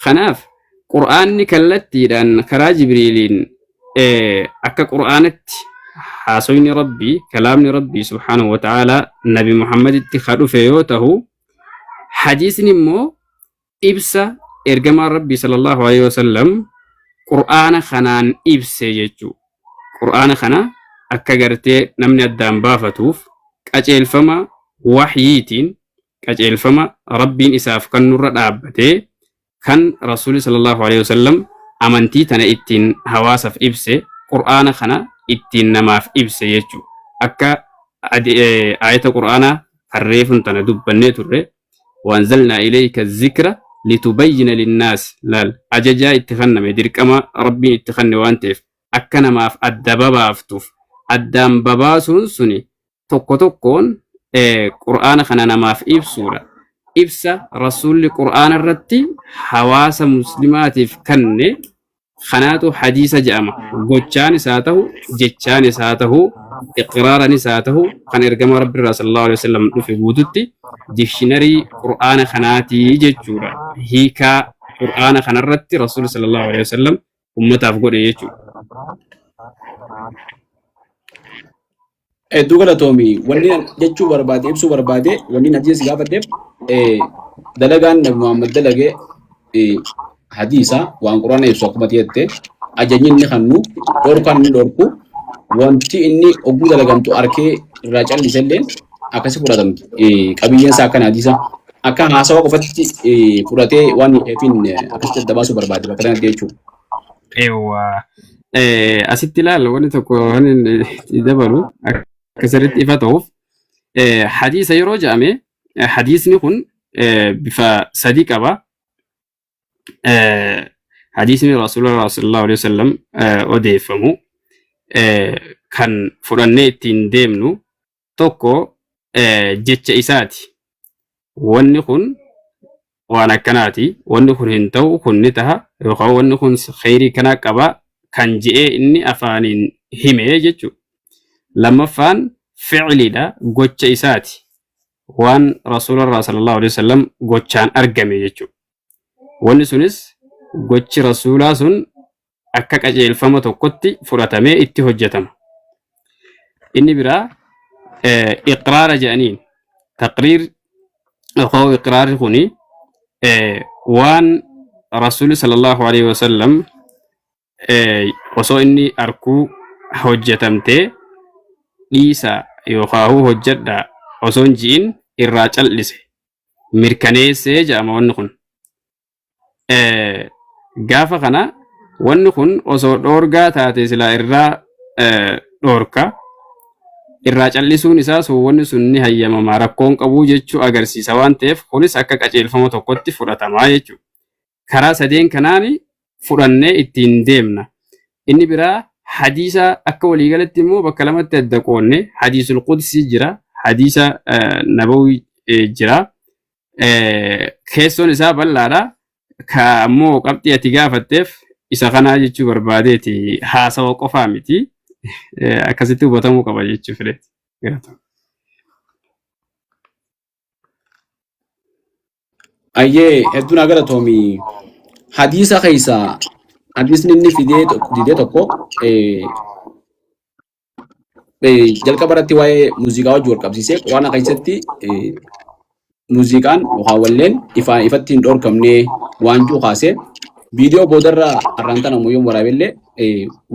Speaker 2: Kanaaf Qur'aanni kallattiidhaan karaa Jibriiliin akka Qur'aanatti haasoyni Rabbii kalaamni Rabbii subhaanahu wa ta'aalaa Nabi Muhammaditti ka dhufe yoo tahu hadiisni immoo ibsa ergamaan Rabbii sallallahu alaihi wasallam Qur'aana kanaan ibse jechuu. Qur'aana kana akka gartee namni addaan baafatuuf qaceelfama wahyiitiin qaceelfama Rabbiin isaaf kennurra dhaabbatee kan Rasuulli sallallahu alaihi wasallam amantii tana ittiin hawaasaaf ibse Qur'aana kana ittiin namaaf ibse jechuu. Akka ayata Qur'aanaa kan reefun tana dubbannee turre وأنزلنا إليك الذكر لتبين للناس laal ajajaa itti kenname dirqama rabbiin itti kenne waan ta'eef akka namaaf adda babaaftuuf addaan babaasuun suni tokko tokkoon qur'aana kana namaaf ibsuudha. Ibsa rasuulli qur'aana irratti hawaasa muslimaatiif kenne kanaatu hadiisa jedhama. Gochaanis haa ta'u, jechaanis haa ta'u, iqraaranis haa ta'u, kan ergama Rabbi irraa sallallahu alaihi wasallam dhufe guututti dictionary qur'aana kanaatii jechuudha. Hiikaa qur'aana kanarratti rasuulli sallallahu alaihi wasallam ummataaf godhe jechuudha.
Speaker 1: Hedduu galatoomi. Wanni jechuu barbaade ibsuu barbaade wanni hadiisa si gaafadheef dalagaan Nabi Muhammad dalage hadiisa waan quraana ibsu akkuma jette ajajni inni kennu dhorkaan inni dhorku wanti inni ogguu dalagamtu arkee irraa callise illee akkasi fudhatamti. Qabiyyeen isaa akkana hadiisa akka haasawa qofatti fudhatee waan hiikeefin akkasitti adda baasuu barbaade bakka kanatti jechuudha.
Speaker 2: Eewwa. Asitti ilaal wanni tokko waan inni itti dabalu akka sirriitti ifa ta'uuf hadiisa yeroo jedhame hadiisni kun bifa sadii qaba. Hadiisni Rasuulullah sallallahu alaihi wasallam odeeffamu kan fudhannee ittiin deemnu tokko jecha isaati. Wanni kun waan akkanaati, wanni kun hin ta'u, kun ni taha, yookaan wanni kun kheyrii kana qaba kan je'ee inni afaaniin hime jechuudha. Lammaffaan fi'liidha, gocha isaati. Waan Rasuularraa sallallahu alaihi wasallam gochaan argame jechuudha. Wanni sunis gochi Rasuulaa sun akka qajeelfama tokkotti fudhatamee itti hojjetama. Inni biraa iqraara jedhaniin taqriir yookaan iqraarri kuni waan Rasuulli sallallahu alaihi wasallam osoo inni arkuu hojjetamtee dhiisaa yookaan hojjedhaa osoo hin ji'in irraa cal'ise mirkaneessee jedhama wanni kun. Gaafa kana wanni kun osoo dhoorgaa taate silaa irraa dhoorka irraa cal'isuun isaa sun wanni sun ni hayyamama rakkoon qabuu jechuu agarsiisa waan ta'eef kunis akka qajeelfama tokkotti fudhatamaa jechuudha. Karaa sadeen kanaan fudhannee ittiin deemna. Inni biraa hadiisa akka waliigalatti immoo bakka lamatti adda qoonne hadiisul qudsii jira, hadiisa nabawii jira. Keessoon isaa bal'aadha. Ka ammoo qabxii ati gaafatteef isa kanaa jechuu barbaadeeti haasawa qofaa miti. Akkasitti hubatamuu qaba jechuu fedheeti. Galatoom.
Speaker 1: Ayyee hedduu naa galatoomi. Hadiisa keessaa hadiisni inni fidee didee tokko jalqaba irratti waa'ee muuziqaa wajjin wal qabsiisee quraana keessatti muuziqaan yookaan walleen ifaan ifatti hin dhorkamne waan jiru kaasee viidiyoo boodarra har'aan tana muyyoo waraabellee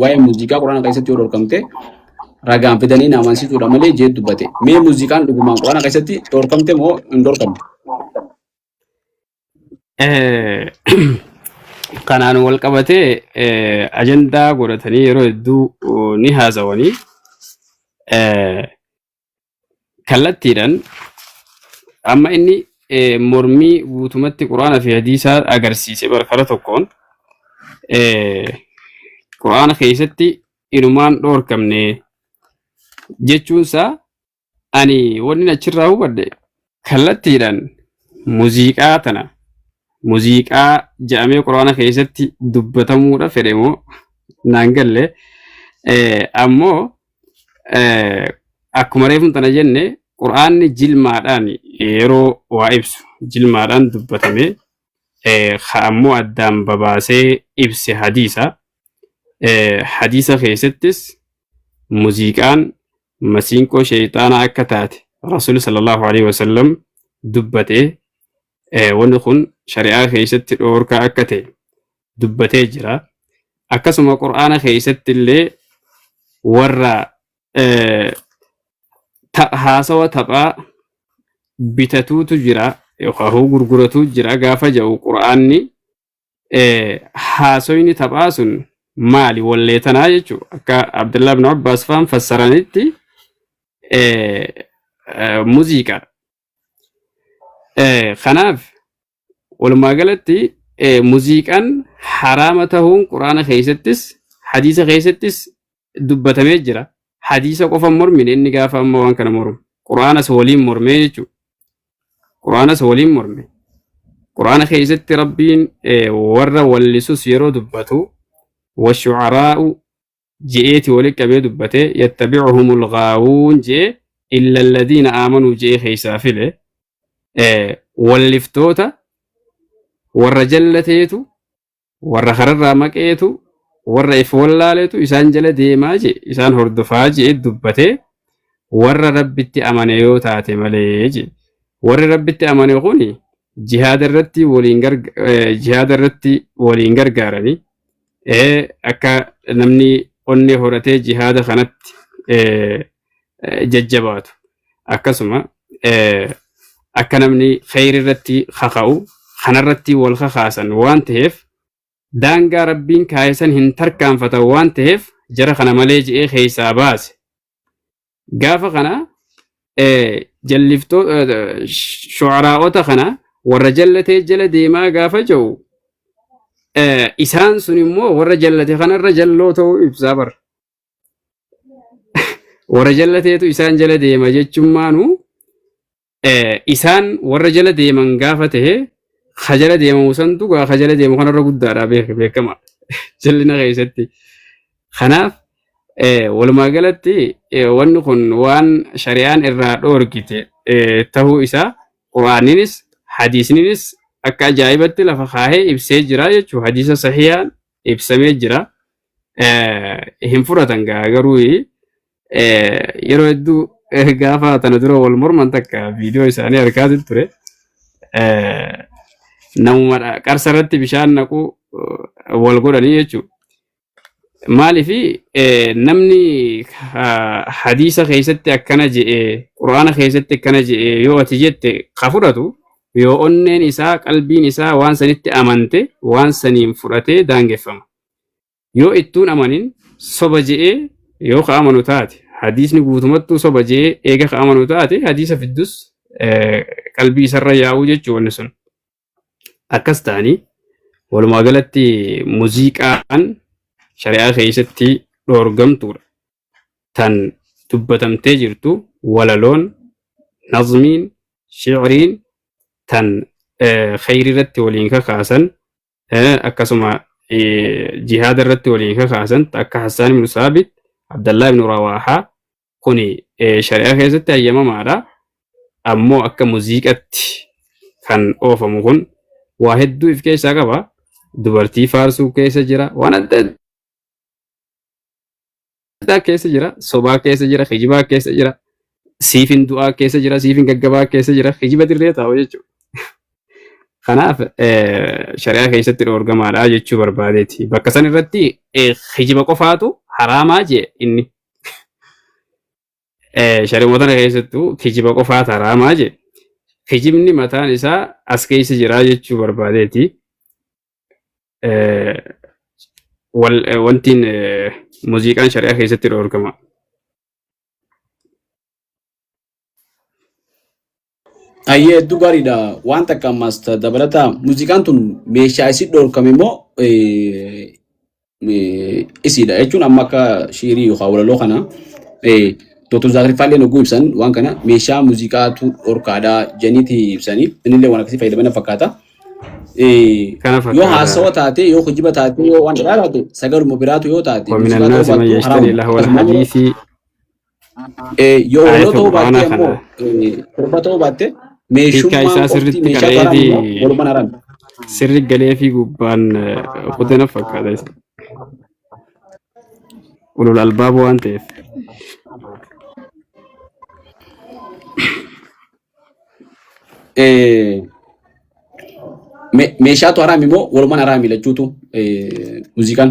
Speaker 1: waa'ee muuziqaa quraana keessatti yoo dhorkamte ragaan fidanii na amansiisuudha malee jee dubbate. Mee muuziqaan dhugumaan quraana keessatti dhorkamte moo hin dhorkamne?
Speaker 2: Kanaan wal qabatee ajandaa godhatanii yeroo hedduu ni haasawanii kallattiidhaan amma inni mormii guutumatti quraana fi hadiisaa agarsiise barkara tokkoon quraana keessatti inumaan dhoorkamne jechuunsaa ani wanni achirraa hubadhe kallattiidhaan muuziqaa tana muuziqaa jedhamee quraana keessatti dubbatamuudha fedhe moo naan galle ammoo akkuma reefum tana jenne quraanni jilmaadhaan yeroo waa ibsu jilmaadhaan dubbatame ka ammoo addaan babaasee ibse hadiisa hadiisa keessattis muuziqaan masiinqoo sheeyxaanaa akka taate rasuulli sallallahu alaihi wasallam dubbate wanni kun shari'aa keessatti dhoorkaa akka ta'e dubbatee jira. Akkasuma qur'aana keessatti illee warra haasawa taphaa bitatuutu jira yookaan gurguratu jira gaafa jedhu qur'aanni haasoyni taphaa sun maali wallee tanaa jechuudha. Akka Abdullah ibn Abbaas faan fassaranitti muuziqaadha. Kanaaf walumaa galatti muuziqaan haraama tahuun quraana keessattis hadiisa keessattis dubbatamee jira. Hadiisa qofa mormine inni gaafa amma waan kana mormu. Quraanas waliin mormee jechuudha. Quraanas waliin morme. Quraana keessatti Rabbiin warra wallisus yeroo dubbatu washucaraa'u je'eeti wali qabee dubbate yattabi'uhumul ghaawuun je'e illa alladhiina aamanuu je'ee keessaa file walliftoota warra jallateetu warra kararraa maqeetu warra if wallaaleetu isaan jala deemaa jee isaan hordofaa jee dubbatee warra rabbitti amane yoo taate malee jee warri rabbitti amane kuni jihaada irratti waliin jihaada irratti waliin gargaaranii akka namni onnee horatee jihaada kanatti jajjabaatu akkasuma akka namni kheyri irratti kaka'u kanarratti wal kakaasan waan ta'eef daangaa rabbiin kaayesan hin tarkaanfatan waan ta'eef jara kana malee je'ee keessaa baase gaafa kana jalliftoo shu'araa'ota kana warra jallatee jala deemaa gaafa jiru isaan sun immoo warra jallate kanarra jalloo ta'uu ibsaa bara. Warra jallateetu isaan jala deema jechummaanu isaan warra jala deeman gaafa ta'e ka jala deemamu santu gaa ka jala deemu kanarra guddaadha beekama jallina keessatti. Kanaaf walumaa galatti wanni kun waan shari'aan irraa dhoorgite ta'uu isaa quraaninis hadiisninis akka ajaa'ibatti lafa kaahee ibsee jira jechuudha. Hadiisa sahihaan ibsamee jira. Hin fudhatan gaa garuu yeroo hedduu gaafa tana dura wal morman takka viidiyoo isaanii argaa ture. Namuma qarsa irratti bishaan naqu wal godhanii jechuudha. Maaliif namni hadiisa keessatti akkana je'e quraana keessatti akkana je'e yoo ati jette ka fudhatu yoo onneen isaa qalbiin isaa waan sanitti amante waan saniin fudhatee daangeffama. Yoo ittuun amanin soba je'ee yoo ka amanu taate hadiisni guutumattuu soba je'ee eega ka amanu taate hadiisa fiddus qalbii isarra yaa'uu jechuu wanni sun. Akkas ta'anii Walumaa galatti muuziqaan shari'aa keessatti dhoorgamtuudha. Tan dubbatamtee jirtu walaloon, nazmiin, shi'riin tan kheyrii irratti waliin kakaasan akkasuma jihaada irratti waliin kakaasan akka Hassaan ibn Saabit, Abdallaa ibn Rawaahaa kuni shari'aa keessatti hayyamamaadha. Ammoo akka muuziqatti kan oofamu kun waa hedduu if keessaa qaba. Dubartii faarsuu keessa jira. Waan adda addaa keessa jira. Sobaa keessa jira. Kijibaa keessa jira. Siifin du'aa keessa jira. Siifin gaggabaa keessa jira. Kijiba dirree taa'u jechuudha. Kanaaf shari'aa keessatti dhoorgamaadha jechuu barbaadeeti. Bakka san irratti kijiba qofaatu haraamaa jee inni. Shari'uma tana keessattuu kijiba qofaatu haraamaa jee. Kijibni mataan isaa as keessa jira jechuu barbaadeeti. Wantiin muuziqaan shari'aa keessatti dhoorgama.
Speaker 1: Hayyee hedduu gaariidha. Waan takka ammaas dabalata muuziqaan tun meeshaa isii dhoorkame immoo isiidha jechuun amma akka shiirii yookaan walaloo kana Dr. Zaakir Faalleen hogguu ibsan waan kana meeshaa muuziqaatu dhorkaadha janiiti ibsanii innillee waan akkasii fayyadaman fakkaata.
Speaker 2: Kana
Speaker 1: Yoo
Speaker 2: fakkaata.
Speaker 1: haasawa taate yoo kijiba taate yoo waan biraa taate sagaluma biraatu yoo taate
Speaker 2: ومن
Speaker 1: muuziqaa ta'uu
Speaker 2: الناس من
Speaker 1: baattu
Speaker 2: يشتري
Speaker 1: haraamuma.
Speaker 2: لهو
Speaker 1: Akkasuma immoo
Speaker 2: الحديث
Speaker 1: yoo walaloo
Speaker 2: آية
Speaker 1: ta'uu
Speaker 2: القرآن
Speaker 1: baatte ammoo
Speaker 2: kana
Speaker 1: sirba ta'uu baatte
Speaker 2: hiikkaa
Speaker 1: meeshummaan
Speaker 2: isaa
Speaker 1: qofti
Speaker 2: sirriitti
Speaker 1: meeshaatu haraam
Speaker 2: qara'eeti
Speaker 1: immoo walumaan haraam.
Speaker 2: sirri galee fi gubbaan kutena fakkaata isa. Ulul albaab waan ta'eef.
Speaker 1: Meeshaatu haraam immoo walumaan haraami lachuutu muuziqaan.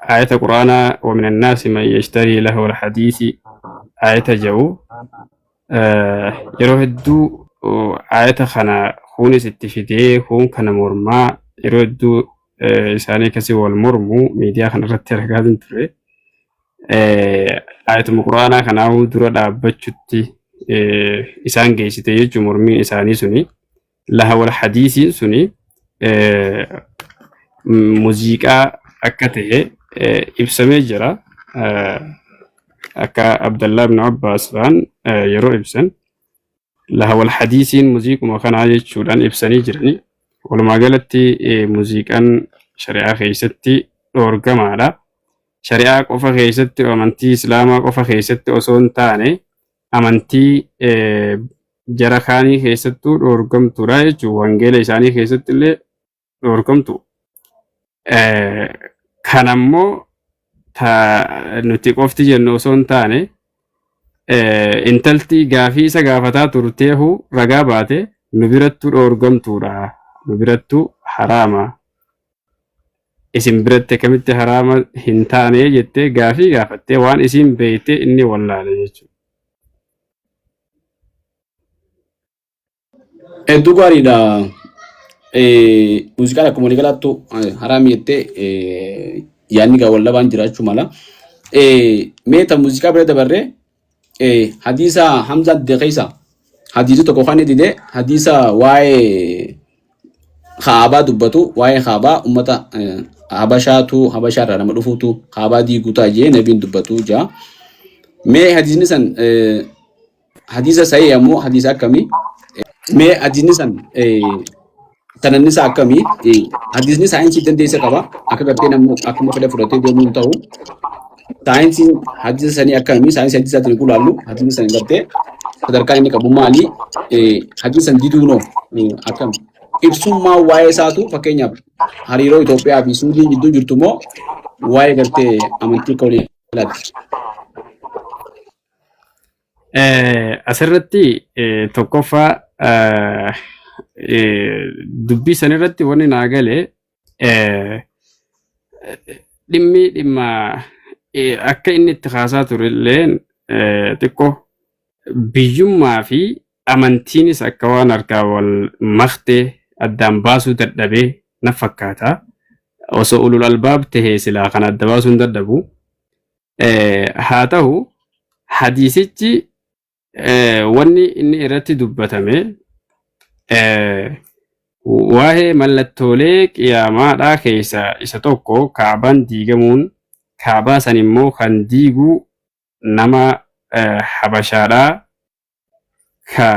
Speaker 2: آية قرآن ومن الناس من يشتري له الحديث آية جو yeroo hedduu ayata kana kuunis itti fidee kuun kana mormaa yeroo hedduu isaanii akkasii wal mormu miidiyaa kana irratti argaa ture. Ayatuma quraanaa kanaafuu dura dhaabbachutti isaan geessite jechuun mormiin isaanii suni. Lahawal hadiisiin suni muuziqaa akka ta'e ibsamee jira. Akka Abdallaa ibn Abbaas fa'aan yeroo ibsan lahawal hadiisiin muuziquma kanaa jechuudhaan ibsanii jirani. Walumaa galatti muuziqaan shari'aa keessatti dhoorgamaadha. Shari'aa qofa keessatti amantii Islaamaa qofa keessatti osoo hin taane amantii jara kaanii keessattuu dhoorgamtuudha jechuudha. Wangeela isaanii keessatti illee dhoorgamtu. Kan ammoo nuti qofti jennu osoo hin taane intalti gaafii isa gaafataa turteehu ragaa baate nu birattuu dhoorgamtuudha. Nu birattuu haraama. Isin biratti akkamitti haraama hin taane jettee gaafii gaafattee waan isiin beekte inni wallaale jechuudha.
Speaker 1: Hedduu gaariidha. Muuziqaan akkuma walii galaattu haraami jettee yaadni gaa wal dhabaan jiraachuu mala. Mee ta muuziqaa bira dabarree hadiisa Hamzaan dide keessa hadiisi tokko kan inni dide hadiisa waa'ee kaabaa dubbatu waa'ee kaabaa ummata habashaatu habashaa irraa nama dhufuutu kaabaa diiguu ta'a jee nabiin dubbatu jaa. Mee hadiisni san hadiisa sahih ammoo hadiisa akkamii? Mee hadiisni san sananni isaa akkamii? Hadiisni saayinsii dandeessa qaba. Akka gartee namni akkuma fedhe fudhatee deemuu hin ta'u. Saayinsiin hadiisa sanii akkamii? Saayinsii hadiisaatiin hin gulaallu. Hadiisni san gartee sadarkaan inni qabu maali? Hadiisa san diduunoo akkam? Ibsummaa waa'ee isaatu fakkeenyaaf hariiroo Itoophiyaa fi Suudii gidduu jirtu moo waa'ee gartee amantii akka walii galaati?
Speaker 2: Asirratti tokkoffaa dubbii san irratti wanni naa gale dhimmi dhimma akka inni itti kaasaa ture illeen xiqqoo biyyummaa fi amantiinis akka waan harkaa wal maktee addaan baasuu dadhabee na fakkaata. Osoo ulul albaab tahee silaa kana adda baasuu hin dadhabu. Haa ta'u hadiisichi wanni inni irratti dubbatame Waa'ee mallattoolee qiyaamaadhaa keessaa isa tokko Ka'baan diigamuun, Ka'baa san immoo kan diigu nama Habashaadhaa ka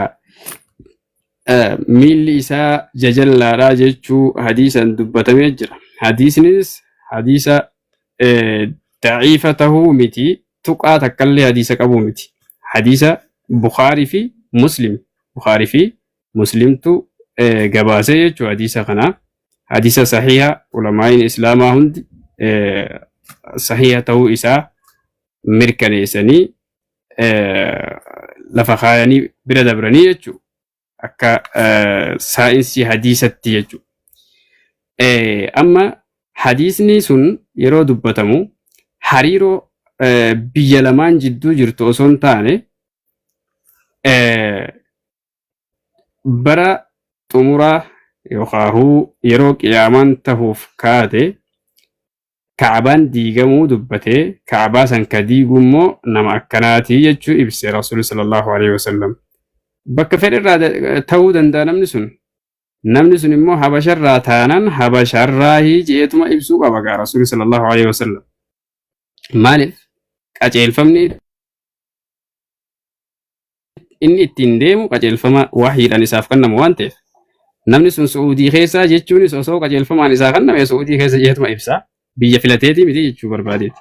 Speaker 2: miilli isaa jajallaadhaa jechuu hadiisan dubbatamee jira. Hadiisnis hadiisa da'iifa tahuu miti, tuqaa takkallee hadiisa qabuu miti. Hadiisa Bukhaarii fi Muslim, Bukhaarii fi Muslimtu gabaasee jechuu hadiisa kana. Hadiisa sahiha ulamaa'iin Islaamaa hundi sahiha tahuu isaa mirkaneessanii lafa kaayanii bira dabranii jechuu akka saayinsii hadiisatti jechuu. Amma hadiisni sun yeroo dubbatamu hariiroo biyya lamaan jidduu jirtu osoo hin taane bara xumuraa yookaahuu yeroo qiyaamaan tahuuf kaate Ka'abaan diigamuu dubbatee Ka'abaa san ka diigu immoo nama akkanaatii jechuu ibse Rasuulli sallallahu alaihi wasallam. Bakka fedhe irraa ta'uu danda'a namni sun. Namni sun immoo Habasharraa taanan Habasharraahii je'eetuma ibsuu qaba gaa Rasuulli sallallahu alaihi wasallam. Maaliif qajeelfamni inni ittiin deemu qajeelfama wahyiidhaan isaaf kennamu waan ta'eef namni sun Su'uudii keessaa jechuunis osoo qajeelfamaan isaa kenname Su'uudii keessa jeetuma ibsa biyya filateetii miti jechuu barbaadeeti.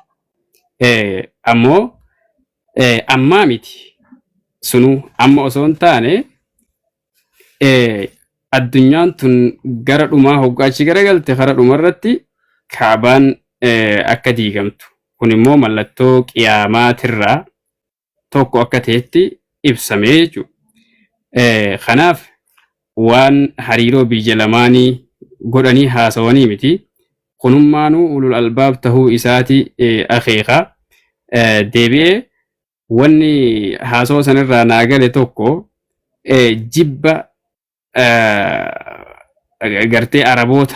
Speaker 2: Ammoo ammaa miti sunuu amma osoo hin taane addunyaan tun gara dhumaa hoggaa achi garagalte kara dhumarratti Kaabaan akka diigamtu kun immoo mallattoo qiyaamaatirraa tokko akka ta'etti ibsamee jechuudha. Kanaaf waan hariiroo biyya lamaanii godhanii haasawanii miti. Kunummaanuu ulul albaab tahuu isaati akeeka. Deebi'ee wanni haasawa sanirraa naa gale tokko jibba gartee Araboota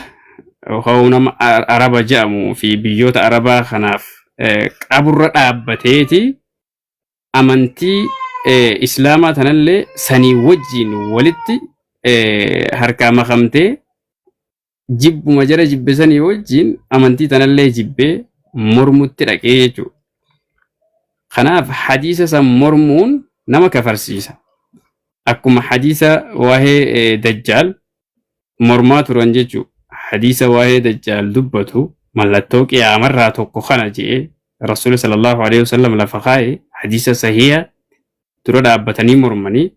Speaker 2: yookaan nama Araba jedhamuu fi biyyoota Arabaa kanaaf qaburra dhaabbateeti amantii Islaamaa tanallee sanii wajjiin walitti harkaa makamtee jibbuma jara jibbe sanii wajjiin amantii tanallee jibbee mormutti dhaqee jechuudha. Kanaaf hadiisa san mormuun nama kafarsiisa. Akkuma hadiisa waa'ee Dajjaal mormaa turan jechuudha. Hadiisa waa'ee Dajjaal dubbatu mallattoo qiyaamarraa tokko kana je'ee Rasuulli sallallahu alaihi wasallam lafa kaa'e hadiisa sahiha dura dhaabbatanii mormanii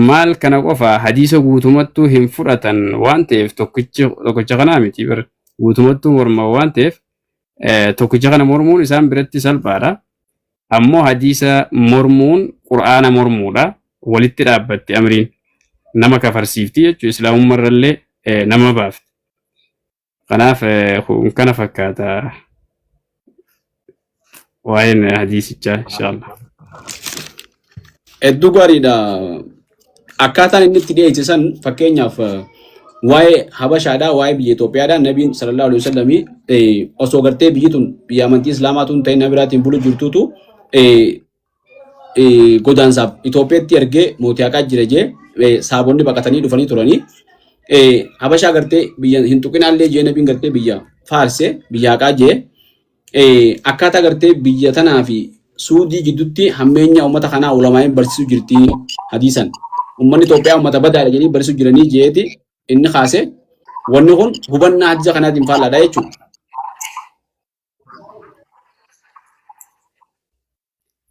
Speaker 2: maal kana qofa hadiisa guutumattuu hin fudhatan waan ta'eef tokkichi tokkicha kanaa miti bar guutumattuu morman waan ta'eef tokkicha kana mormuun isaan biratti salphaadha. Ammoo hadiisa mormuun qur'aana mormuudha. Walitti dhaabbatti amriin nama kafarsiifti jechuudha islaamummarrallee nama baafti. Kanaaf kun kana fakkaata waa'een hadiisichaa inshaallah.
Speaker 1: Hedduu gaariidha. Akkaataan inni itti dhiyeesse san fakkeenyaaf waa'ee Habashaadhaa waa'ee biyya Itoophiyaadhaa Nabiin sallallahu alaihi wasallam osoo gartee biyyi tun biyya amantii Islaamaa tun ta'in nama biraatiin bulu jirtuutu godaansaaf Itoophiyaatti ergee mootii haqaa jira jee saabonni baqatanii dhufanii turanii. Habashaa gartee biyya hin tuqinaallee jee nabiin gartee biyya faarse biyya haqaa jee akkaataa gartee biyya tanaa fi Suudii gidduutti hammeenya uummata kanaa ulamaa'in barsiisuu jirti hadiisan. Uummanni Itoophiyaa uummata badaadha jedhanii barsiisuu jiranii jeeti inni kaase wanni kun hubannaa hadiisa kanaatiin faallaadha jechuudha.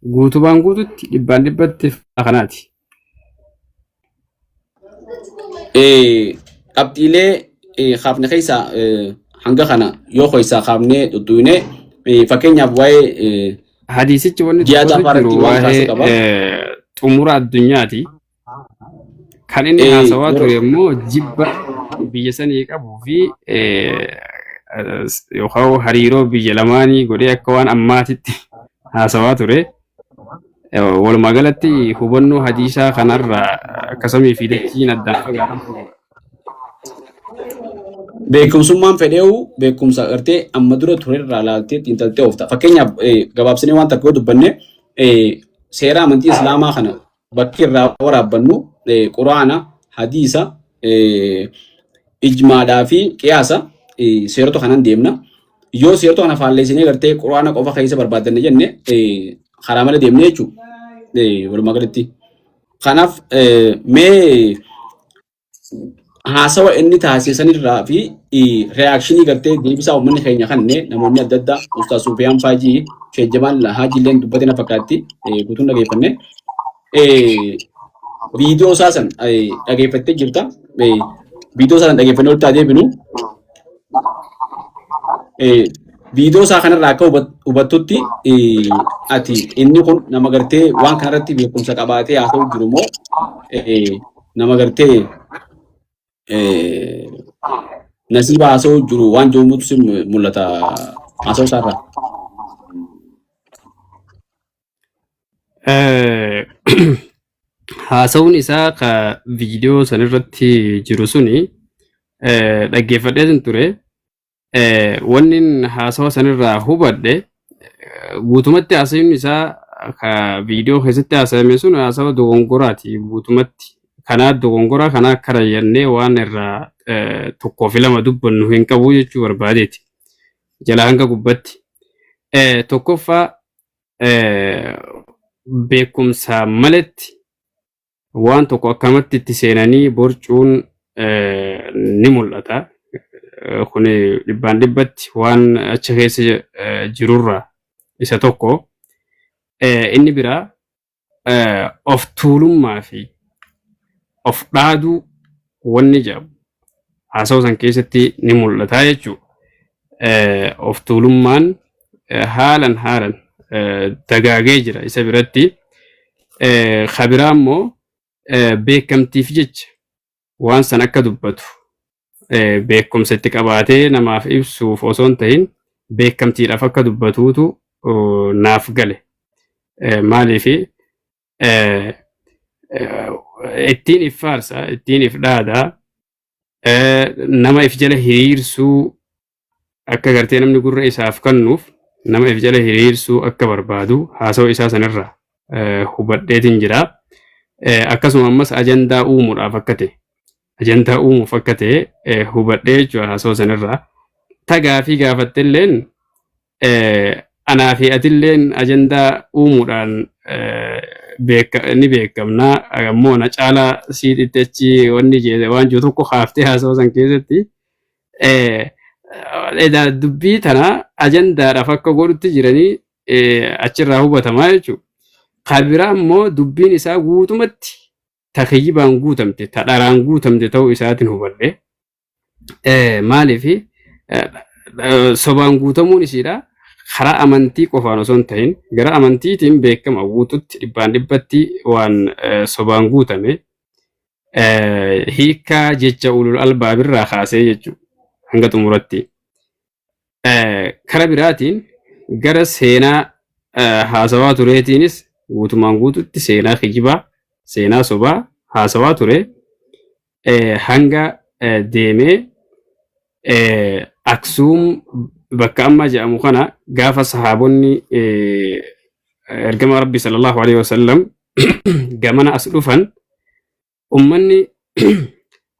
Speaker 2: Guutumaan guututti dhibbaan dhibbatti kanaati.
Speaker 1: Qabxiilee kaafne keessaa hanga kana yoo keessaa kaafnee tuttuqne fakkeenyaaf waa'ee
Speaker 2: Hadiisichi wanni
Speaker 1: jihaada
Speaker 2: tokkotu
Speaker 1: afaan
Speaker 2: jiru
Speaker 1: irratti waan kaase
Speaker 2: waa'ee
Speaker 1: qaba.
Speaker 2: xumura addunyaati. Kan inni haasawaa ture immoo jibba biyya sanii qabuu fi yookaan hariiroo biyya lamaanii godhee akka waan ammaatitti haasawaa ture. Walumaa galatti hubannoo hadiisaa kanarraa akka samii fi dachiin addaan fagaatan.
Speaker 1: Beekumsummaan fedheewu beekumsa gartee amma dura turerraa laaltee xiinxaltee oofta. Fakkeenyaaf gabaabsinee waan takka yoo dubbanne seera amantii Islaamaa kana bakki irraa waraabbannu Quraana, hadiisa, Ijmaadhaa fi qiyaasa seerota kanaan deemna. Yoo seerota kana faalleessinee gartee quraana qofa keessa barbaaddanne jenne karaa malee deemne jechuudha. Walumaa galatti. Kanaaf mee haasawa inni taasise sanirraa fi reaakshinii gartee deebisaa uummanni keenya kanne namoonni adda addaa Ustaaz Sufiyaan Faajii Sheekh Jamaal Haajii illeen dubbate na fakkaatti guutuun dhageeffanne. Viidiyoo isaa san dhageeffattee jirta. Viidiyoo isaa san dhageeffannee walitti haa deebinu. Viidiyoo isaa kanarraa akka hubattutti ati inni kun nama gartee waan kanarratti beekumsa qabaatee haasa'u jiru moo nama gartee nasiiba haasa'u jiru waan jirutu si mul'ata haasa'u isaarraa?
Speaker 2: Haasawuun isaa ka viidiyoo sanirratti jiru suni dhaggeeffadheetin ture. Wanni haasawa sanirraa hubadhe guutumatti haasawni isaa ka viidiyoo keessatti haasawame sun haasawa dogongoraati guutumatti. Kanaa dogongoraa kanaa akka rayyannee waan irraa tokkoo fi lama dubbannu hin qabu jechuu barbaadeeti. Jalaa hanga gubbatti. Tokkoffaa beekumsaa maletti waan tokko akkamatti itti seenanii borcuun ni mul'ata. Kun dhibbaan dhibbatti waan achi keessa jirurraa isa tokko. Inni biraa of tuulummaa fi of dhaaduu wanni jedhamu haasawa san keessatti ni mul'ata jechuudha. Of tuulummaan haalan haalan dagaagee jira isa biratti. Ka biraa immoo beekamtiif jecha waan san akka dubbatu beekumsa itti qabaatee namaaf ibsuuf osoo hin ta'in beekamtiidhaaf akka dubbatuutu naaf gale. Maaliif ittiin if faarsa, ittiin if dhaada, nama if jala hiriirsuu akka gartee namni gurra isaaf kennuuf nama if jala hiriirsuu akka barbaadu haasawa isaa sanirraa hubadheetiin jira. Akkasuma ammas ajandaa uumuudhaaf akka ta'e ajandaa uumuuf akka ta'e hubadhee jechuudha haasawa sanirraa. Ta gaafii gaafattelleen anaa fi atilleen ajandaa uumuudhaan ni beekamna. Ammoo na caalaa siititti achi wanni jedhe waan jiru tokko kaaftee haasawa san keessatti edaa dubbii tana ajandaadhaaf akka godhutti jiranii achirraa hubatamaa jechuudha. Ka biraa immoo dubbiin isaa guutumatti ta kiyyibaan guutamte ta dharaan guutamte ta'uu isaatiin hubadhe. Maaliif sobaan guutamuun isiidha karaa amantii qofaan osoo hin ta'in gara amantiitiin beekama guututti dhibbaan dhibbatti waan sobaan guutame hiikkaa jecha ulul albaabirraa kaasee jechuudha hanga xumuratti. Kara biraatiin gara seenaa haasawaa tureetiinis guutumaan guututti seenaa kijibaa seenaa sobaa haasawaa ture hanga deemee Aksuum bakka amma jedhamu kana gaafa sahaabonni ergama Rabbi sallallahu alaihi wasallam gamana as dhufan ummanni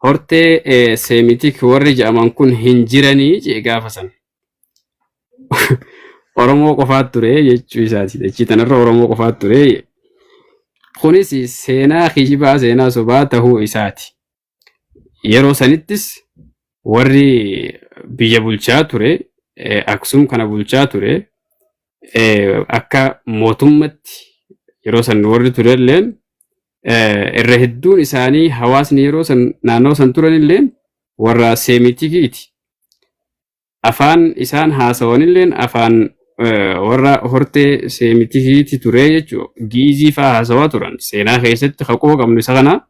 Speaker 2: hortee seemitik warri jedhaman kun hin jiranii jee gaafa san. Oromoo qofaat ture jechuu isaati. Dachii tanarra Oromoo qofaat ture. Kunis seenaa kijibaa seenaa sobaa tahuu isaati. Yeroo sanittis warri biyya bulchaa ture Aksum kana bulchaa ture akka mootummatti yeroo san warri turelleen irra hedduun isaanii hawaasni yeroo san naannoo san turanilleen warra seemitikiiti. Afaan isaan haasawanilleen afaan warra hortee seemitikiiti ture jechuudha. Giizii fa'aa haasawaa turan seenaa keessatti haquu qabnu isa kana.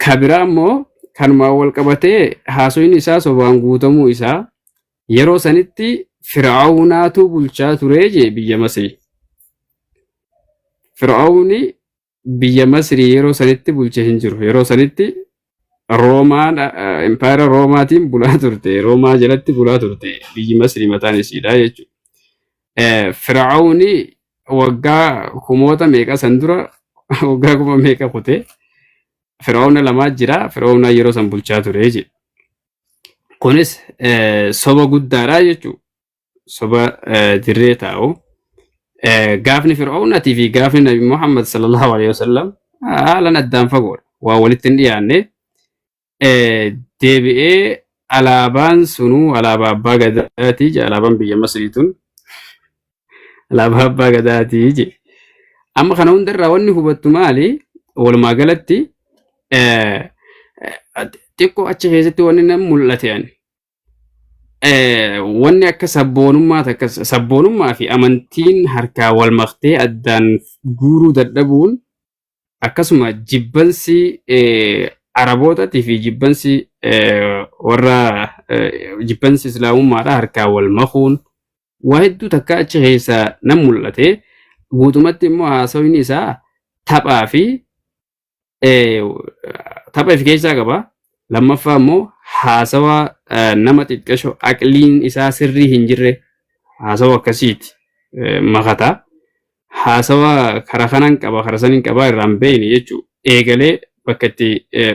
Speaker 2: Ka biraa immoo kanumaan wal qabatee haasawni isaa sobaan guutamuu isaa yeroo sanitti Fir'aawunaatu bulchaa ture jee biyya Masrii. Fir'aawuni biyya Masrii yeroo sanitti bulche hin jiru. Yeroo sanitti Roomaan impaayera Roomaatiin bulaa turte. Roomaa jalatti bulaa turte biyyi Masrii mataan isiidha jechuudha. Fir'aawuni waggaa kumoota meeqa san dura waggaa kuma meeqa kute. Fir'aawna lamaa jira. Fir'aawna yeroo san bulchaa ture jedhe. Kunis soba guddaadha jechuudha. Soba dirree taa'u. Gaafni Fir'aawnaatii fi gaafni Nabi Muhammad sallallahu alaihi wasallam haalan addaan fagoodha. Waa walitti hin dhiyaanne. Deebi'ee alaabaan sunuu alaabaa abbaa gadaatii jedhe alaabaan biyya Masrii tun alaabaa abbaa gadaatii jedhe. Amma kana hundarraa wanni hubattu maali? Walumaa galatti xiqqoo achi keessatti wanni nan mul'ate ani. Wanni akka sabboonummaa takka sabboonummaa fi amantiin harkaa wal maktee addaan guuruu dadhabuun akkasuma jibbansi Arabootaatii fi jibbansi warra jibbansi Islaamummaadha harkaa wal makuun waa hedduu takka achi keessaa nan mul'ate. Guutumatti immoo haasawni isaa taphaa fi tapha of keessaa qaba. Lammaffaa immoo haasawa nama xiqqasho aqliin isaa sirrii hin jirre haasawa akkasiiti makata. Haasawa kara kanan qaba kara saniin qaba irraa hin beekne jechuudha. Eegalee bakka itti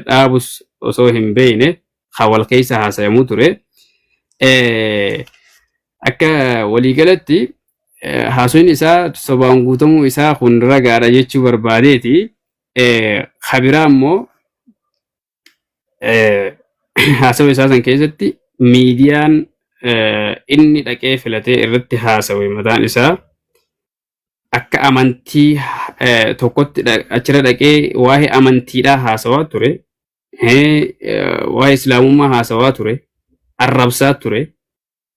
Speaker 2: dhaabus osoo hin beekne kan wal keessa haasayamuu ture. Akka waliigalatti haasawni isaa sobaan guutamuu isaa kun ragaadha jechuu barbaadeeti. Kabiraa immoo haasawa isaa san keessatti miidiyaan inni dhaqee filatee irratti haasawe mataan isaa akka amantii tokkotti achirra dhaqee waa'ee amantiidhaa haasawaa ture. Waa'ee islaamummaa haasawaa ture. Arrabsaa ture.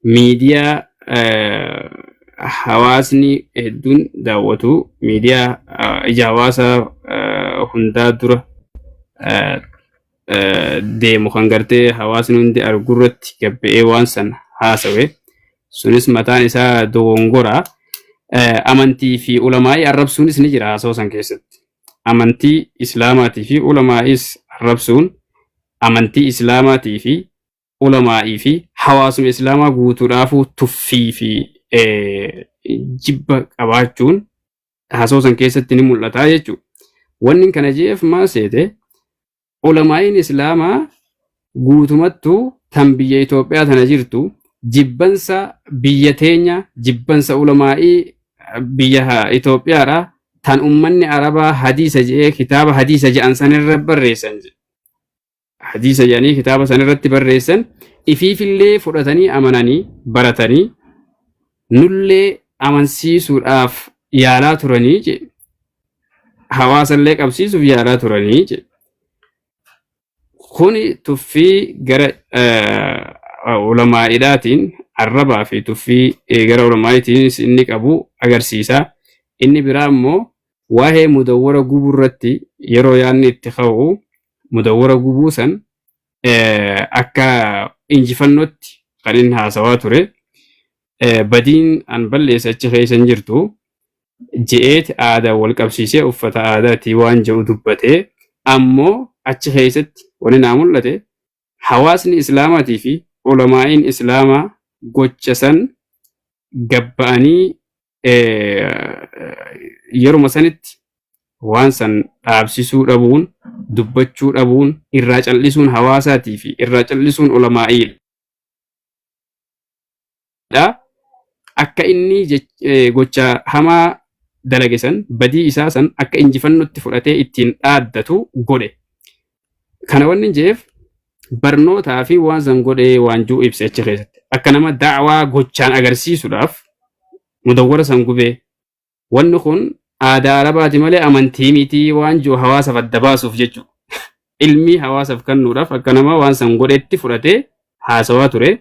Speaker 2: Miidiyaa hawaasni hedduun daawwatu miidiyaa ija hawaasa hundaa dura deemu kan gartee hawaasni hundi argurratti gabba'ee waan san haasawe sunis mataan isaa dogongora. Amantii fi ulamaa'ii arrabsuunis ni jira haasawa san keessatti. Amantii islaamaatii fi ulamaa'is arrabsuun amantii islaamaatii fi ulamaa'ii fi hawaasuma islaamaa guutuudhaafuu tuffii fi jibba qabaachuun haasawaa san keessatti ni mul'ata jechuudha. Wanni kana je'eef maal seete ulamaa'iin islaamaa guutumattuu tan biyya Itoophiyaa tana jirtu jibbansa biyya teenya jibbansa ulamaa'ii biyya Itoophiyaadha tan ummanni Arabaa hadiisa je'ee kitaaba hadiisa je'an sanirra barreessan jedhe. Hadiisa jedhanii kitaaba san irratti barreessan ifiifillee fudhatanii amananii baratanii nullee amansiisuudhaaf yaalaa turanii jedhe. Hawaasallee qabsiisuuf yaalaa turanii jedhe. Kuni tuffii gara ulamaa'iidhaatiin arrabaa fi tuffii gara ulamaa'iitiinis inni qabu agarsiisa. Inni biraa immoo waa'ee mudawwara gubuu irratti yeroo yaadni itti ka'u mudawwara gubuu san akka injifannootti kan inni haasawaa ture. Badiin an balleesse achi keessa hin jirtu je'eeti aadaa wal qabsiisee uffata aadaatii waan jedhu dubbatee ammoo achi keessatti wanni naa mul'ate hawaasni islaamaatii fi ulamaa'iin islaamaa gocha san gabba'anii yeruma sanitti waan san dhaabsisuu dhabuun dubbachuu dhabuun irraa cal'isuun hawaasaatii fi irraa cal'isuun ulamaa'iidha. Akka inni gocha hamaa dalage san badii isaa san akka injifannootti fudhatee ittiin dhaaddatu godhe. Kana wanni jeef barnootaa fi waan san godhee waan jiru ibse achi keessatti. Akka nama da'waa gochaan agarsiisuudhaaf mudawwara san gubee wanni kun aadaa Arabaati malee amantii miti waan jiru hawaasaaf adda baasuuf jechuudha. Ilmii hawaasaaf kennuudhaaf akka nama waan san godhetti fudhatee haasawaa ture.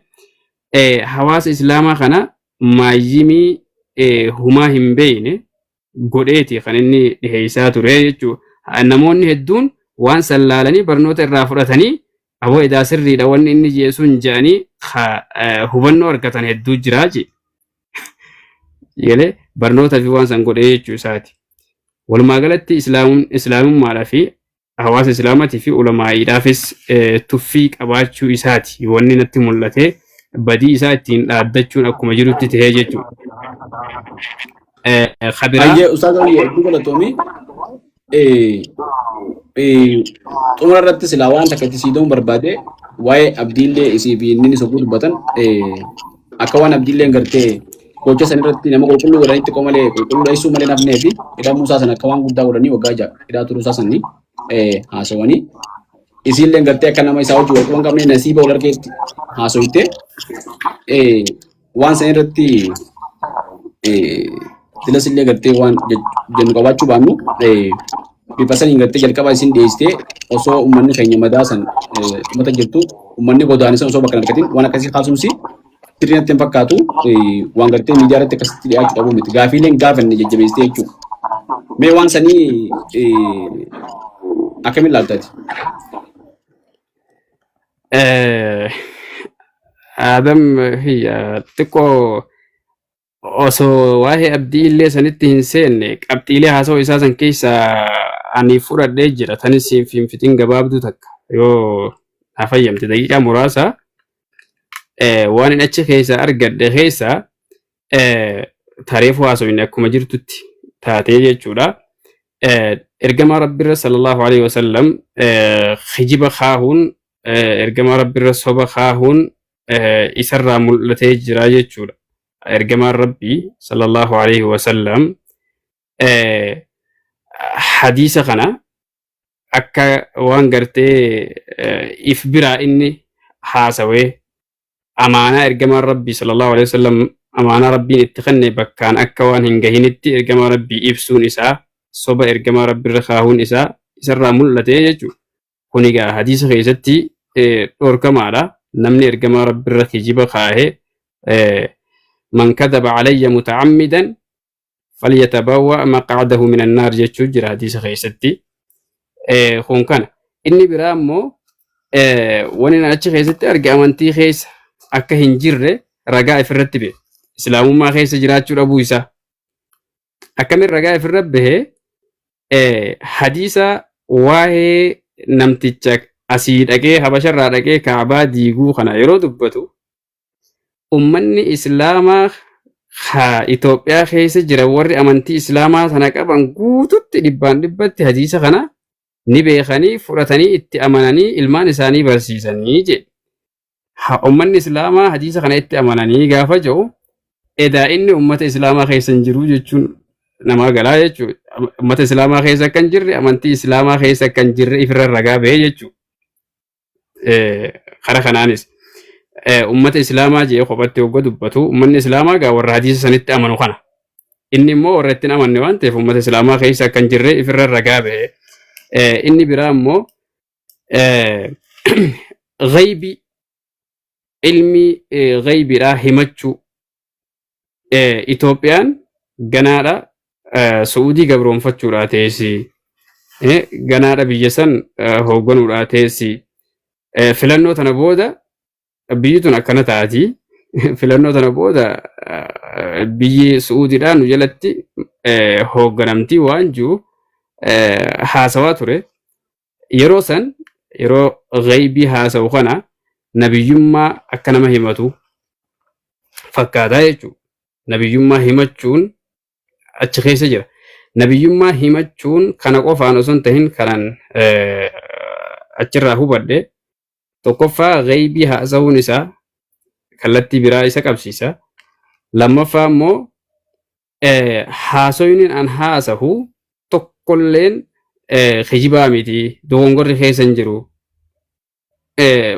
Speaker 2: Hawaasa Islaamaa kana maayyimii humaa hin beekne godheeti kan inni dhiheessaa ture jechuudha. Namoonni hedduun waan san laalanii barnoota irraa fudhatanii aboo edaa sirriidha wanni inni jee sun jedhanii hubannoo argatan hedduu jira jee. Galee barnoota fi waan san godhee jechuu isaati. Walumaa galatti islaamummaadhaa fi hawaasa islaamaatii fi ulamaa'iidhaafis tuffii qabaachuu isaati wanni natti mul'ate badii isaa ittiin dhaaddachuun akkuma jirutti ta'ee jechuudha. Kabiraa
Speaker 1: Ayyee ustaaza kiyya hedduu galatoomi. Xumura irratti silaa waan takka itti sii barbaade, waa'ee Abdiillee isii fi inni soquu dubbatan, akka waan Abdiilleen gartee gocha san irratti nama qulqulluu godhanitti qomalee qulqulluu dheessuu malee nafnee fi hidhamuu isaa sana akka waan guddaa godhanii waggaa 6 hidhaa turuu isaa sanii haasawanii, isiilleen gartee akka nama isaa wajjin wal quban qabne nasiiba wal argeetti haasoyte. Waan san irratti silas illee gartee waan jennu qabaachuu baannu, bifa saniin gartee jalqaba isin dhiyeessitee osoo uummanni keenya madaa san uummata jirtu, uummanni godaanisa osoo bakka hin argatin waan akkasii kaasuunsi sirrii natti hin fakkaatu. Waan gartee miidiyaa irratti akkasitti dhiyaachuu dhabuu miti, gaafiileen gaafanne jajjabeessitee jechuudha. Mee waan sanii akkamiin ilaaltaati?
Speaker 2: Adam hiyya, xiqqoo osoo waa'ee Abdii illee sanitti hin seenne, qabxiilee haasawaa isaa san keessa ani fudhadhee jira. Tanis hin fixin, gabaabduu takka yoo na fayyamte daqiiqaa muraasa waan inni achi keessa argadhe keessa tareefu haasawni akkuma jirtutti taatee jechuudha. Ergamaa Rabbiirra sallallahu alaihi wasallam kijiba kaahuun, ergamaa Rabbiirra soba kaahuun isarraa mul'atee jira jechuudha. Ergamaan Rabbii sallallahu alaihi wasallam hadiisa kana akka waan gartee if biraa inni haasawee, amaanaa ergamaan Rabbii sallallahu alaihi wasallam, amaanaa Rabbiin itti kenne bakkaan akka waan hin gahinitti ergamaa Rabbii ibsuun isaa, soba ergamaa Rabbiirra kaahuun isaa isarraa mul'ate jechuudha. Kun egaa hadiisa keessatti dhorkamaadha. Namni ergamaa Rabbiirra kijiba kaahee, man kadaba alayya muta'ammidan falyatabawwa maq'adahu minan naar jechuu jira hadiisa keessatti. Kun kana. Inni biraa immoo wani achi keessatti arge, amantii keessa akka hin jirre ragaa ifirratti bahe. Islaamummaa keessa jiraachuu dhabuu isaa. Akkamiin ragaa ifirra bahe? Hadiisa waa'ee namticha asii dhaqee, Habasharraa dhaqee Kaabaa diiguu kana yeroo dubbatu, ummanni Islaamaa haa Itoophiyaa keessa jiran, warri amantii Islaamaa sana qaban guututti dhibbaan dhibbatti hadiisa kana ni beekanii, fudhatanii, itti amananii, ilmaan isaanii barsiisanii jedhe. Ummanni Islaamaa hadiisa kana itti amananii gaafa jedhu, edaa inni ummata Islaamaa keessa hin jiru jechuun namaa galaa jechuudha. Ummata Islaamaa keessa akka hin jirre, amantii Islaamaa keessa akka hin jirre ifirra ragaa bahee jechuudha. Kara kanaanis ummata Islaamaa jee kophatti hogga dubbatu, ummanni Islaamaa gaa warra hadiisa sanitti amanu kana. Inni immoo warra ittiin amanne waan ta'eef ummata Islaamaa keessa akka hin jirre ifirra ragaa bahe. Inni biraa immoo ghaybii, ilmi ghaybiidhaa himachuu, Itoophiyaan ganaadha Su'uudii gabroonfachuudhaa teessi, ganaadha biyya san hoogganuudhaa teessi, filannoo tana booda biyyi tun akkana taati, filannoo tana booda biyyi Su'uudiidhaa nu jalatti hoogganamtii waan jiru haasawaa ture. Yeroo san, yeroo ghaybii haasawu kana, nabiyyummaa akka nama himatu fakkaataa jechuudha. Nabiyyummaa himachuun achi keessa jira. Nabiyyummaa himachuun kana qofaan osoo hin tahin, kanan achirraa hubadhe, tokkoffaa ghaybii haasawuun isaa kallattii biraa isa qabsiisa. Lammaffaa immoo haasoyni an haasahu tokkolleen kijibaa miti, dogongorri keessa hin jiru,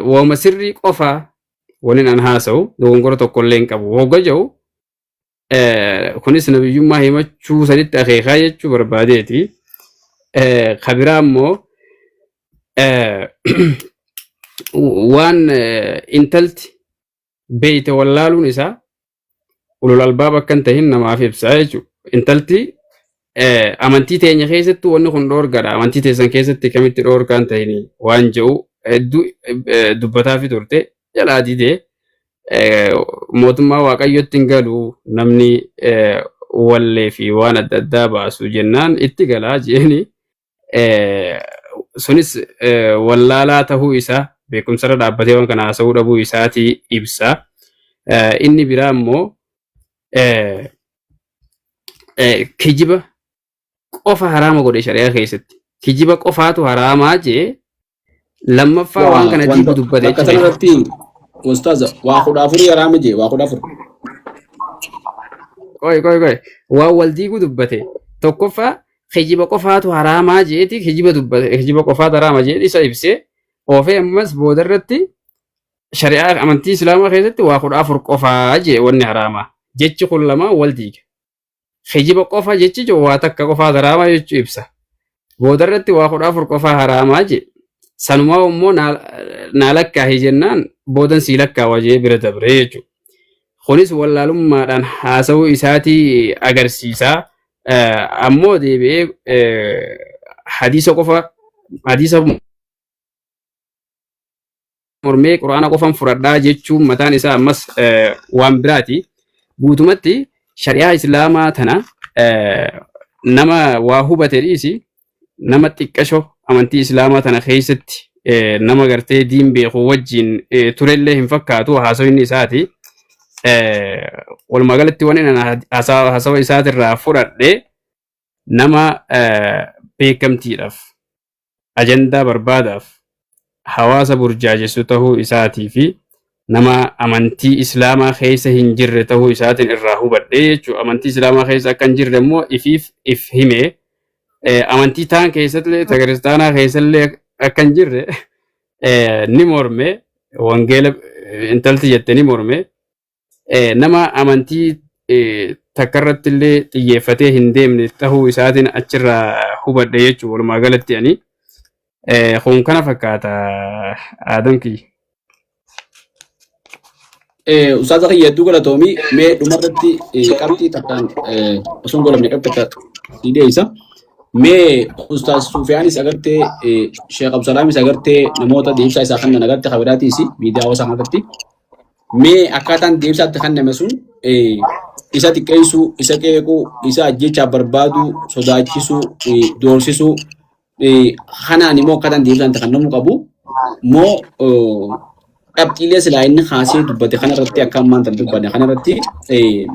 Speaker 2: wauma sirrii qofaa waniin an haasahu, dogongora tokkollee hin qabu hogga jedhu, kunis nabiyyummaa himachuu sanitti akeekaa jechuu barbaadeeti. Ka biraa immoo waan intalti beeyte wallaaluun isaa ulul albaab akka hin tahin namaaf ibsa jechuudha. Intalti amantii teenya keessatti wanni kun dhoorgadha. Amantii teessan keessatti kamitti dhoorgaa hin tahin waan jedhu hedduu dubbataafi turte, jalaa didee, mootummaa Waaqayyotti hin galu namni wallee fi waan adda addaa baasu jennaan itti galaa jeeni. Sunis wallaalaa tahuu isaa, beekumsarra dhaabbatee waan kana haasa'uu dhabuu isaatii ibsa. Inni biraa immoo kijiba qofa haraama godhe shari'aa keessatti. Kijiba qofaatu haraamaa jee lammaffaa waan
Speaker 1: Waa
Speaker 2: kana
Speaker 1: wanta
Speaker 2: diigu dubbate
Speaker 1: bakka
Speaker 2: jechuudha.
Speaker 1: sanarratti ustaaza waa 14 haraama jee waa 14.
Speaker 2: Qoy qoy qoy waan wal diigu dubbate tokkoffaa kijiba qofaatu haraamaa jeeti kijiba dubbate kijiba qofaatu haraama jeeti isa ibsee oofee ammas boodarratti shari'aa amantii islaamaa keessatti waa 14 qofaa jee wanni haraamaa jechi kun lamaan wal diiga. Kijiba qofa jechi jiru waa takka qofaa haraamaa jechuu ibsa. Boodarratti waa 14 qofaa haraamaa jee. Sanumaa immoo naa lakkaahi jennaan boodan sii lakkaawa jee bira dabree jechuudha. Kunis wallaalummaadhaan haasawuu isaatii agarsiisa. Ammoo deebi'ee hadiisa qofa hadiisa mormee quraana qofan fudhadhaa jechuun mataan isaa ammas waan biraati. Guutumatti shari'aa islaamaa tana nama waa hubate dhiisi nama xiqqasho amantii islaamaa tana keessatti nama gartee diin beeku wajjin turellee hin fakkaatu haasawinni isaati. Walumaa galatti wanni ani haasawa isaatirraa fudhadhe nama beekamtiidhaaf ajandaa barbaadaaf hawaasa burjaajessu tahuu isaatii fi nama amantii islaamaa keessa hin jirre tahuu isaatiin irraa hubadhe jechuudha. Amantii islaamaa keessa akka hin jirre immoo ifiif if hime. Amantii taan keessallee ta kiristaanaa keessallee akka hin jirre ni morme. Wangeela intalti jette ni morme. Nama amantii takka irratti illee xiyyeeffatee hin deemne tahuu isaatiin achirraa hubadhe jechuudha walumaa galatti ani. Kun kana fakkaata Aadam kiyya.
Speaker 1: Ustaaza kiyya hedduu galatoomii mee dhumarratti qabxii takkaan osoo hin goolabne qabxii takka sii deebisa. Mee Ustaaz Sufiyaanis agartee Sheekh Abdusalaamis agartee namoota deebisaa isaa kennan agartee kabiraatiis miidiyaa hawaasaa kanarratti Mee akkaataan deebisaatti kenname sun isa xiqqeessuu, isa qeequu, isa ajjeechaaf barbaaduu, sodaachisuu, doorsisuu kanaan immoo akkaataan deebisaan itti kennamuu qabu moo qabxiilee silaa inni kaasee dubbate kanarratti akka ammaan tan dubbanne kanarratti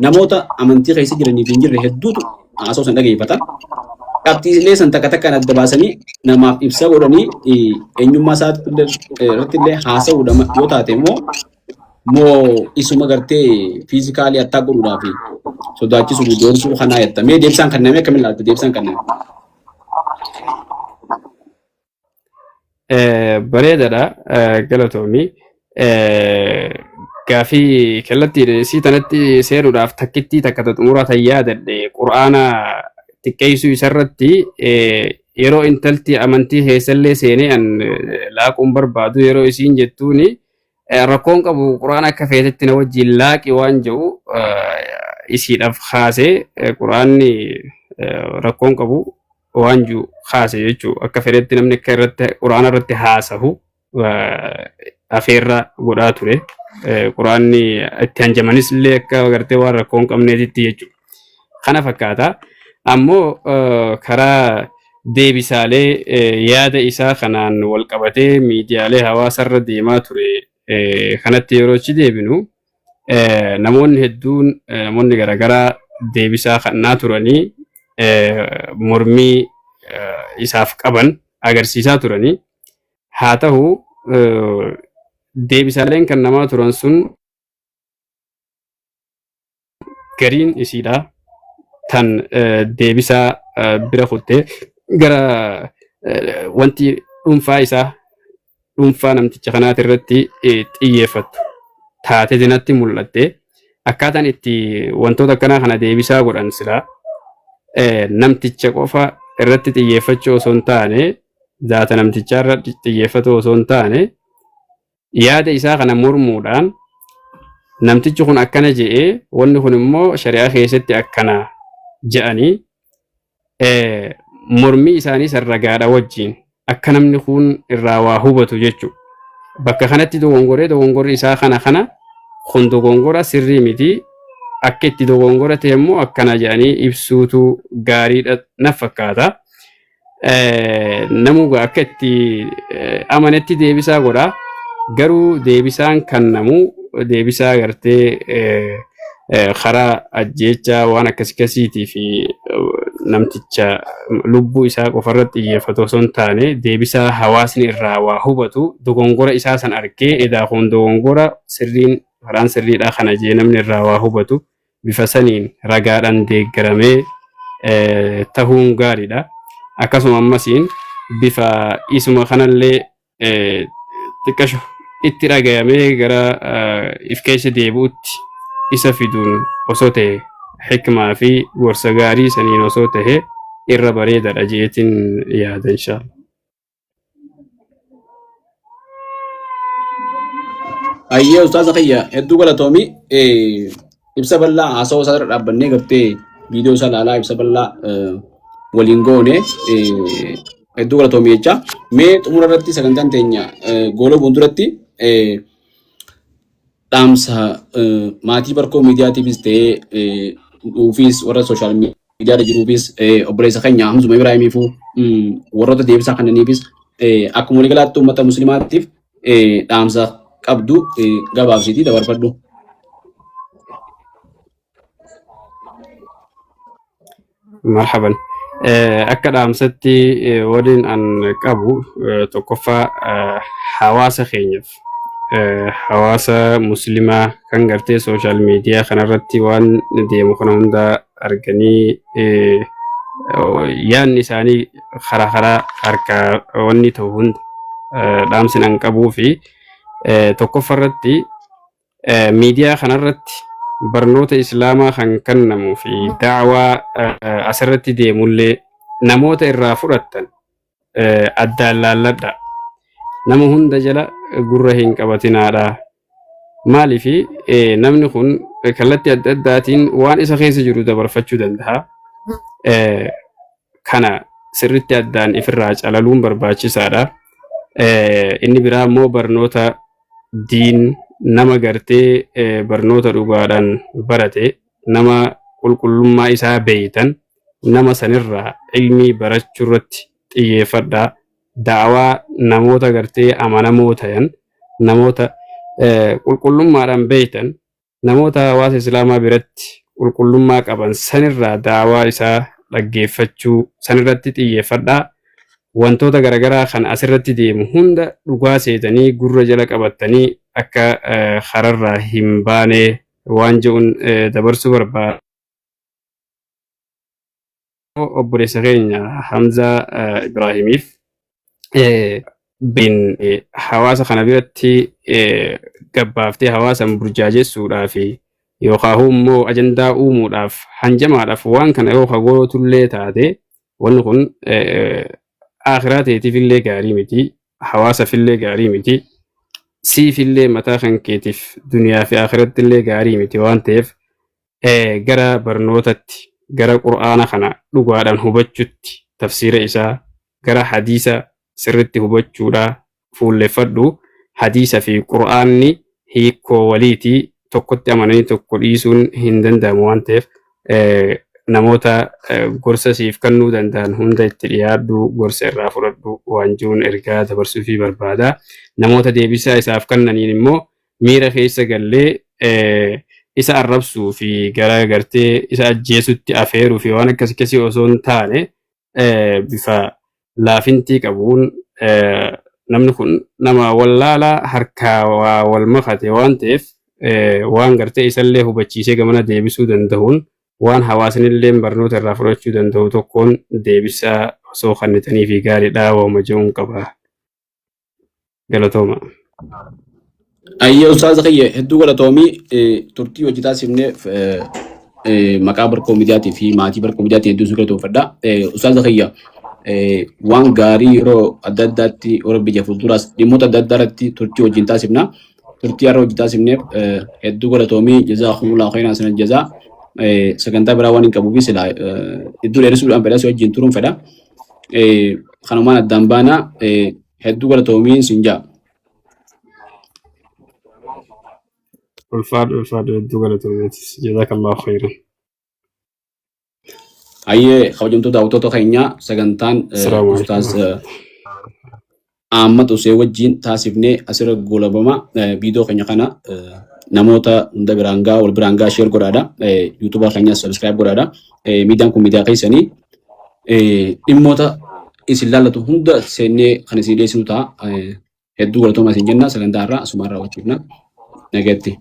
Speaker 1: namoota amantii keessa jiranii fi hin jirre hedduutu haasoo san dhageeffata. Qabxiilee san takka takkaan adda baasanii namaaf ibsa godhanii eenyummaa isaatti irratti illee haasa'uudha yoo taate immoo moo isuma gartee fiizikaalii attaa godhuudhaa fi sodaachisuu fi doorsisuu kanaa jetta. Mee deebisaan kenname akkamiin ilaalta deebisaan kenname?
Speaker 2: Bareedaadha galatoomi. Gaafii kallattii isii tanatti seenuudhaaf takkittii takka ta xumuraa tan yaadadhe qur'aana xiqqeessuu isarratti yeroo intalti amantii keessallee seenee an laaquun barbaadu yeroo isiin jettuuni rakkoon qabu qur'aana akka feetetti na wajjin laaqi waan jedhu isiidhaaf kaasee qur'aanni rakkoon qabu waan jiru kaase jechuudha. Akka fedhetti namni akka irratti quraana irratti haasahu afeerra godhaa ture. Quraanni itti hanjamanis illee akka agartee waan rakkoo hin qabneetitti jechuudha. Kana fakkaata. Ammoo karaa deebisaalee yaada isaa kanaan wal qabatee miidiyaalee hawaasarra deemaa ture kanatti yeroo achi deebinu namoonni hedduun namoonni garaagaraa deebisaa kannaa turanii mormii isaaf qaban agarsiisaa turanii haa ta'u deebisaaleen kan namaa turan sun gariin isiidha tan deebisaa bira kuttee gara wanti dhuunfaa isaa dhuunfaa namticha kanaati irratti xiyyeeffattu taatee natti mul'atte akkaataan itti wantoota akkanaa kana deebisaa godhan silaa namticha qofa irratti xiyyeeffachuu osoo hin taane zaata namtichaa irratti xiyyeeffatu osoo hin taane yaada isaa kana mormuudhaan namtichi kun akkana je'ee wanni kun immoo shari'aa keessatti akkana je'anii mormii isaanii san ragaadha wajjiin akka namni kun irraa waa hubatu jechuudha. Bakka kanatti dogongoree dogongorri isaa kana kana kun dogongora sirrii miti akka itti dogongora ta'e immoo akkana jedhanii ibsuutu gaariidha na fakkaata. Namuu akka itti amanetti deebisaa godha. Garuu deebisaan kan namu deebisaa gartee Karaa ajjeechaa waan akkas akkasiitii fi namticha lubbuu isaa qofarratti xiyyeeffatu osoo hin taane deebisaa hawaasni irraa waa hubatu dogongora isaa san argee edaa kun dogongora sirriin karaan sirriidhaa kana jee namni irraa waa hubatu bifa saniin ragaadhaan deeggaramee tahuun gaariidha. Akkasuma ammasiin bifa isuma kanallee xiqqasho itti dhagayamee gara if keessa deebi'utti isa fiduun osoo ta'e hikmaa fi gorsa gaarii saniin osoo ta'e irra bareedaadha jeetiin yaada inshallah.
Speaker 1: Ayyee ustaaza kiyya hedduu galatoomi. Ibsa bal'aa haasawaa isaa irra dhaabbannee gartee viidiyoo isaa ilaalaa ibsa bal'aa waliin goone hedduu galatoomi jecha. Mee xumura irratti sagantaan teenya goolabuun duratti dhaamsa maatii barkoo miidiyaatiifis ta'ee nuufis warra sooshaal miidiyaarra jiruufis obboleessa keenya Hamzuma Ibraahimiifuu warroota deebisaa kannaniifis akkuma waliigalaatti uummata musliimaatiif dhaamsa qabdu gabaabsiitii dabarfadhu.
Speaker 2: Marhaban. Akka dhaamsatti waliin an qabu tokkoffaa hawaasa keenyaaf hawaasa muslimaa kan gartee sooshaal miidiyaa kanarratti waan deemu kana hunda arganii yaadni isaanii karaa karaa harkaa wanni ta'u hunda dhaamsi an qabuu fi tokkoffaa irratti miidiyaa kanarratti barnoota islaamaa kan kennamuu fi da'waa asirratti deemullee namoota irraa fudhattan addaan laalladha. Nama hunda jala gurra hin qabatinaadha. Maaliif namni kun kallattii adda addaatiin waan isa keessa jiru dabarfachuu danda'a. Kana sirriitti addaan ifirraa calaluun barbaachisaadha. Inni biraa immoo barnoota diin nama gartee barnoota dhugaadhaan barate nama qulqullummaa isaa beeytan nama sanirraa ilmii barachuu irratti xiyyeeffadhaa. Da'awaa namoota gartee amanamoo ta'an namoota qulqullummaadhaan beeytan namoota hawaasa islaamaa biratti qulqullummaa qaban sanirraa da'awaa isaa dhaggeeffachuu sanirratti xiyyeeffadhaa. Wantoota garaagaraa kan asirratti deemu hunda dhugaa seetanii gurra jala qabattanii akka kararraa hin baane waan jedhuun dabarsuu barbaada. Obboleessa keenya Hamzaa Ibraahimiif bin hawaasa kana biratti gabbaaftee hawaasa burjaajessuudhaa fi yookaan immoo ajandaa uumuudhaaf hanjamaadhaaf waan kana yoo kagootullee taate wanni kun akhiraa teetiif illee gaarii miti hawaasaaf illee gaarii miti siif illee mataa kan keetiif duniyaa fi akhiratti illee gaarii miti waan ta'eef gara barnootatti gara qur'aana kana dhugaadhaan hubachutti tafsiira isaa gara hadiisa sirritti hubachuudha fuulleffadhu hadiisa fi qur'aanni hiikoo waliiti tokkotti amananii tokko dhiisuun hin danda'amu waan ta'eef namoota gorsa siif kennuu danda'an hunda itti dhiyaadhu gorsa irraa fudhadhu waan jiruun ergaa dabarsuufii barbaada. Namoota deebisaa isaaf kennaniin immoo miira keessa gallee isa arrabsuu fi gara gartee isa ajjeesutti afeeruu fi waan akkas akkasii osoo hin taane bifa laafintii qabuun namni kun nama wallaalaa harkaa waa wal makate waan ta'eef waan gartee isallee hubachiisee gamana deebisuu danda'uun waan hawaasnillee barnoota irraa fudhachuu danda'u tokkoon deebisaa osoo kennitanii fi gaariidha waama jedhuun qaba. Galatooma.
Speaker 1: Ayyee ustaaza kiyya hedduu galatoomii turtii hojii taasifneef maqaa barkoo miidiyaatii fi maatii barkoo miidiyaatiin hedduu si galatoomfadha. Ustaaza kiyya waan gaarii yeroo adda addaatti yeroo biyya fuulduraas dhimmoota adda addaa irratti turtii wajjin taasifna. Turtii har'a hojii taasifneef hedduu galatoomii jazaakumullahu khayran sanan jazaa. Sagantaa biraa waan hin qabuufi silaa hedduu dheeressuudhaan fedha si wajjin turuun fedha. Kanumaan addaan baana hedduu galatoomiin sin jaa.
Speaker 2: Ulfaadhu ulfaadhu hedduu galatoomeetis. Jazakallahu khayran.
Speaker 1: Hayyee kabajamtoota daawwattoota keenyaa sagantaan
Speaker 2: Assalaamu alaikum.
Speaker 1: Ustaaz Ahmad Hussein wajjin taasifnee asirra goolabama. Viidiyoo keenya kana Namoota hunda biraan gaa, wal biraan gaa, share godhaadha. YouTube keenyas subscribe godhaadha. Miidiyaan kun miidiyaa keessanii dhimmoota isin laallatu hunda seennee kan isin dhiyeessinu ta'a. Hedduu galatoomaa isin jenna, sagantaa irraa asumaan raawwachiifna. Nagatti.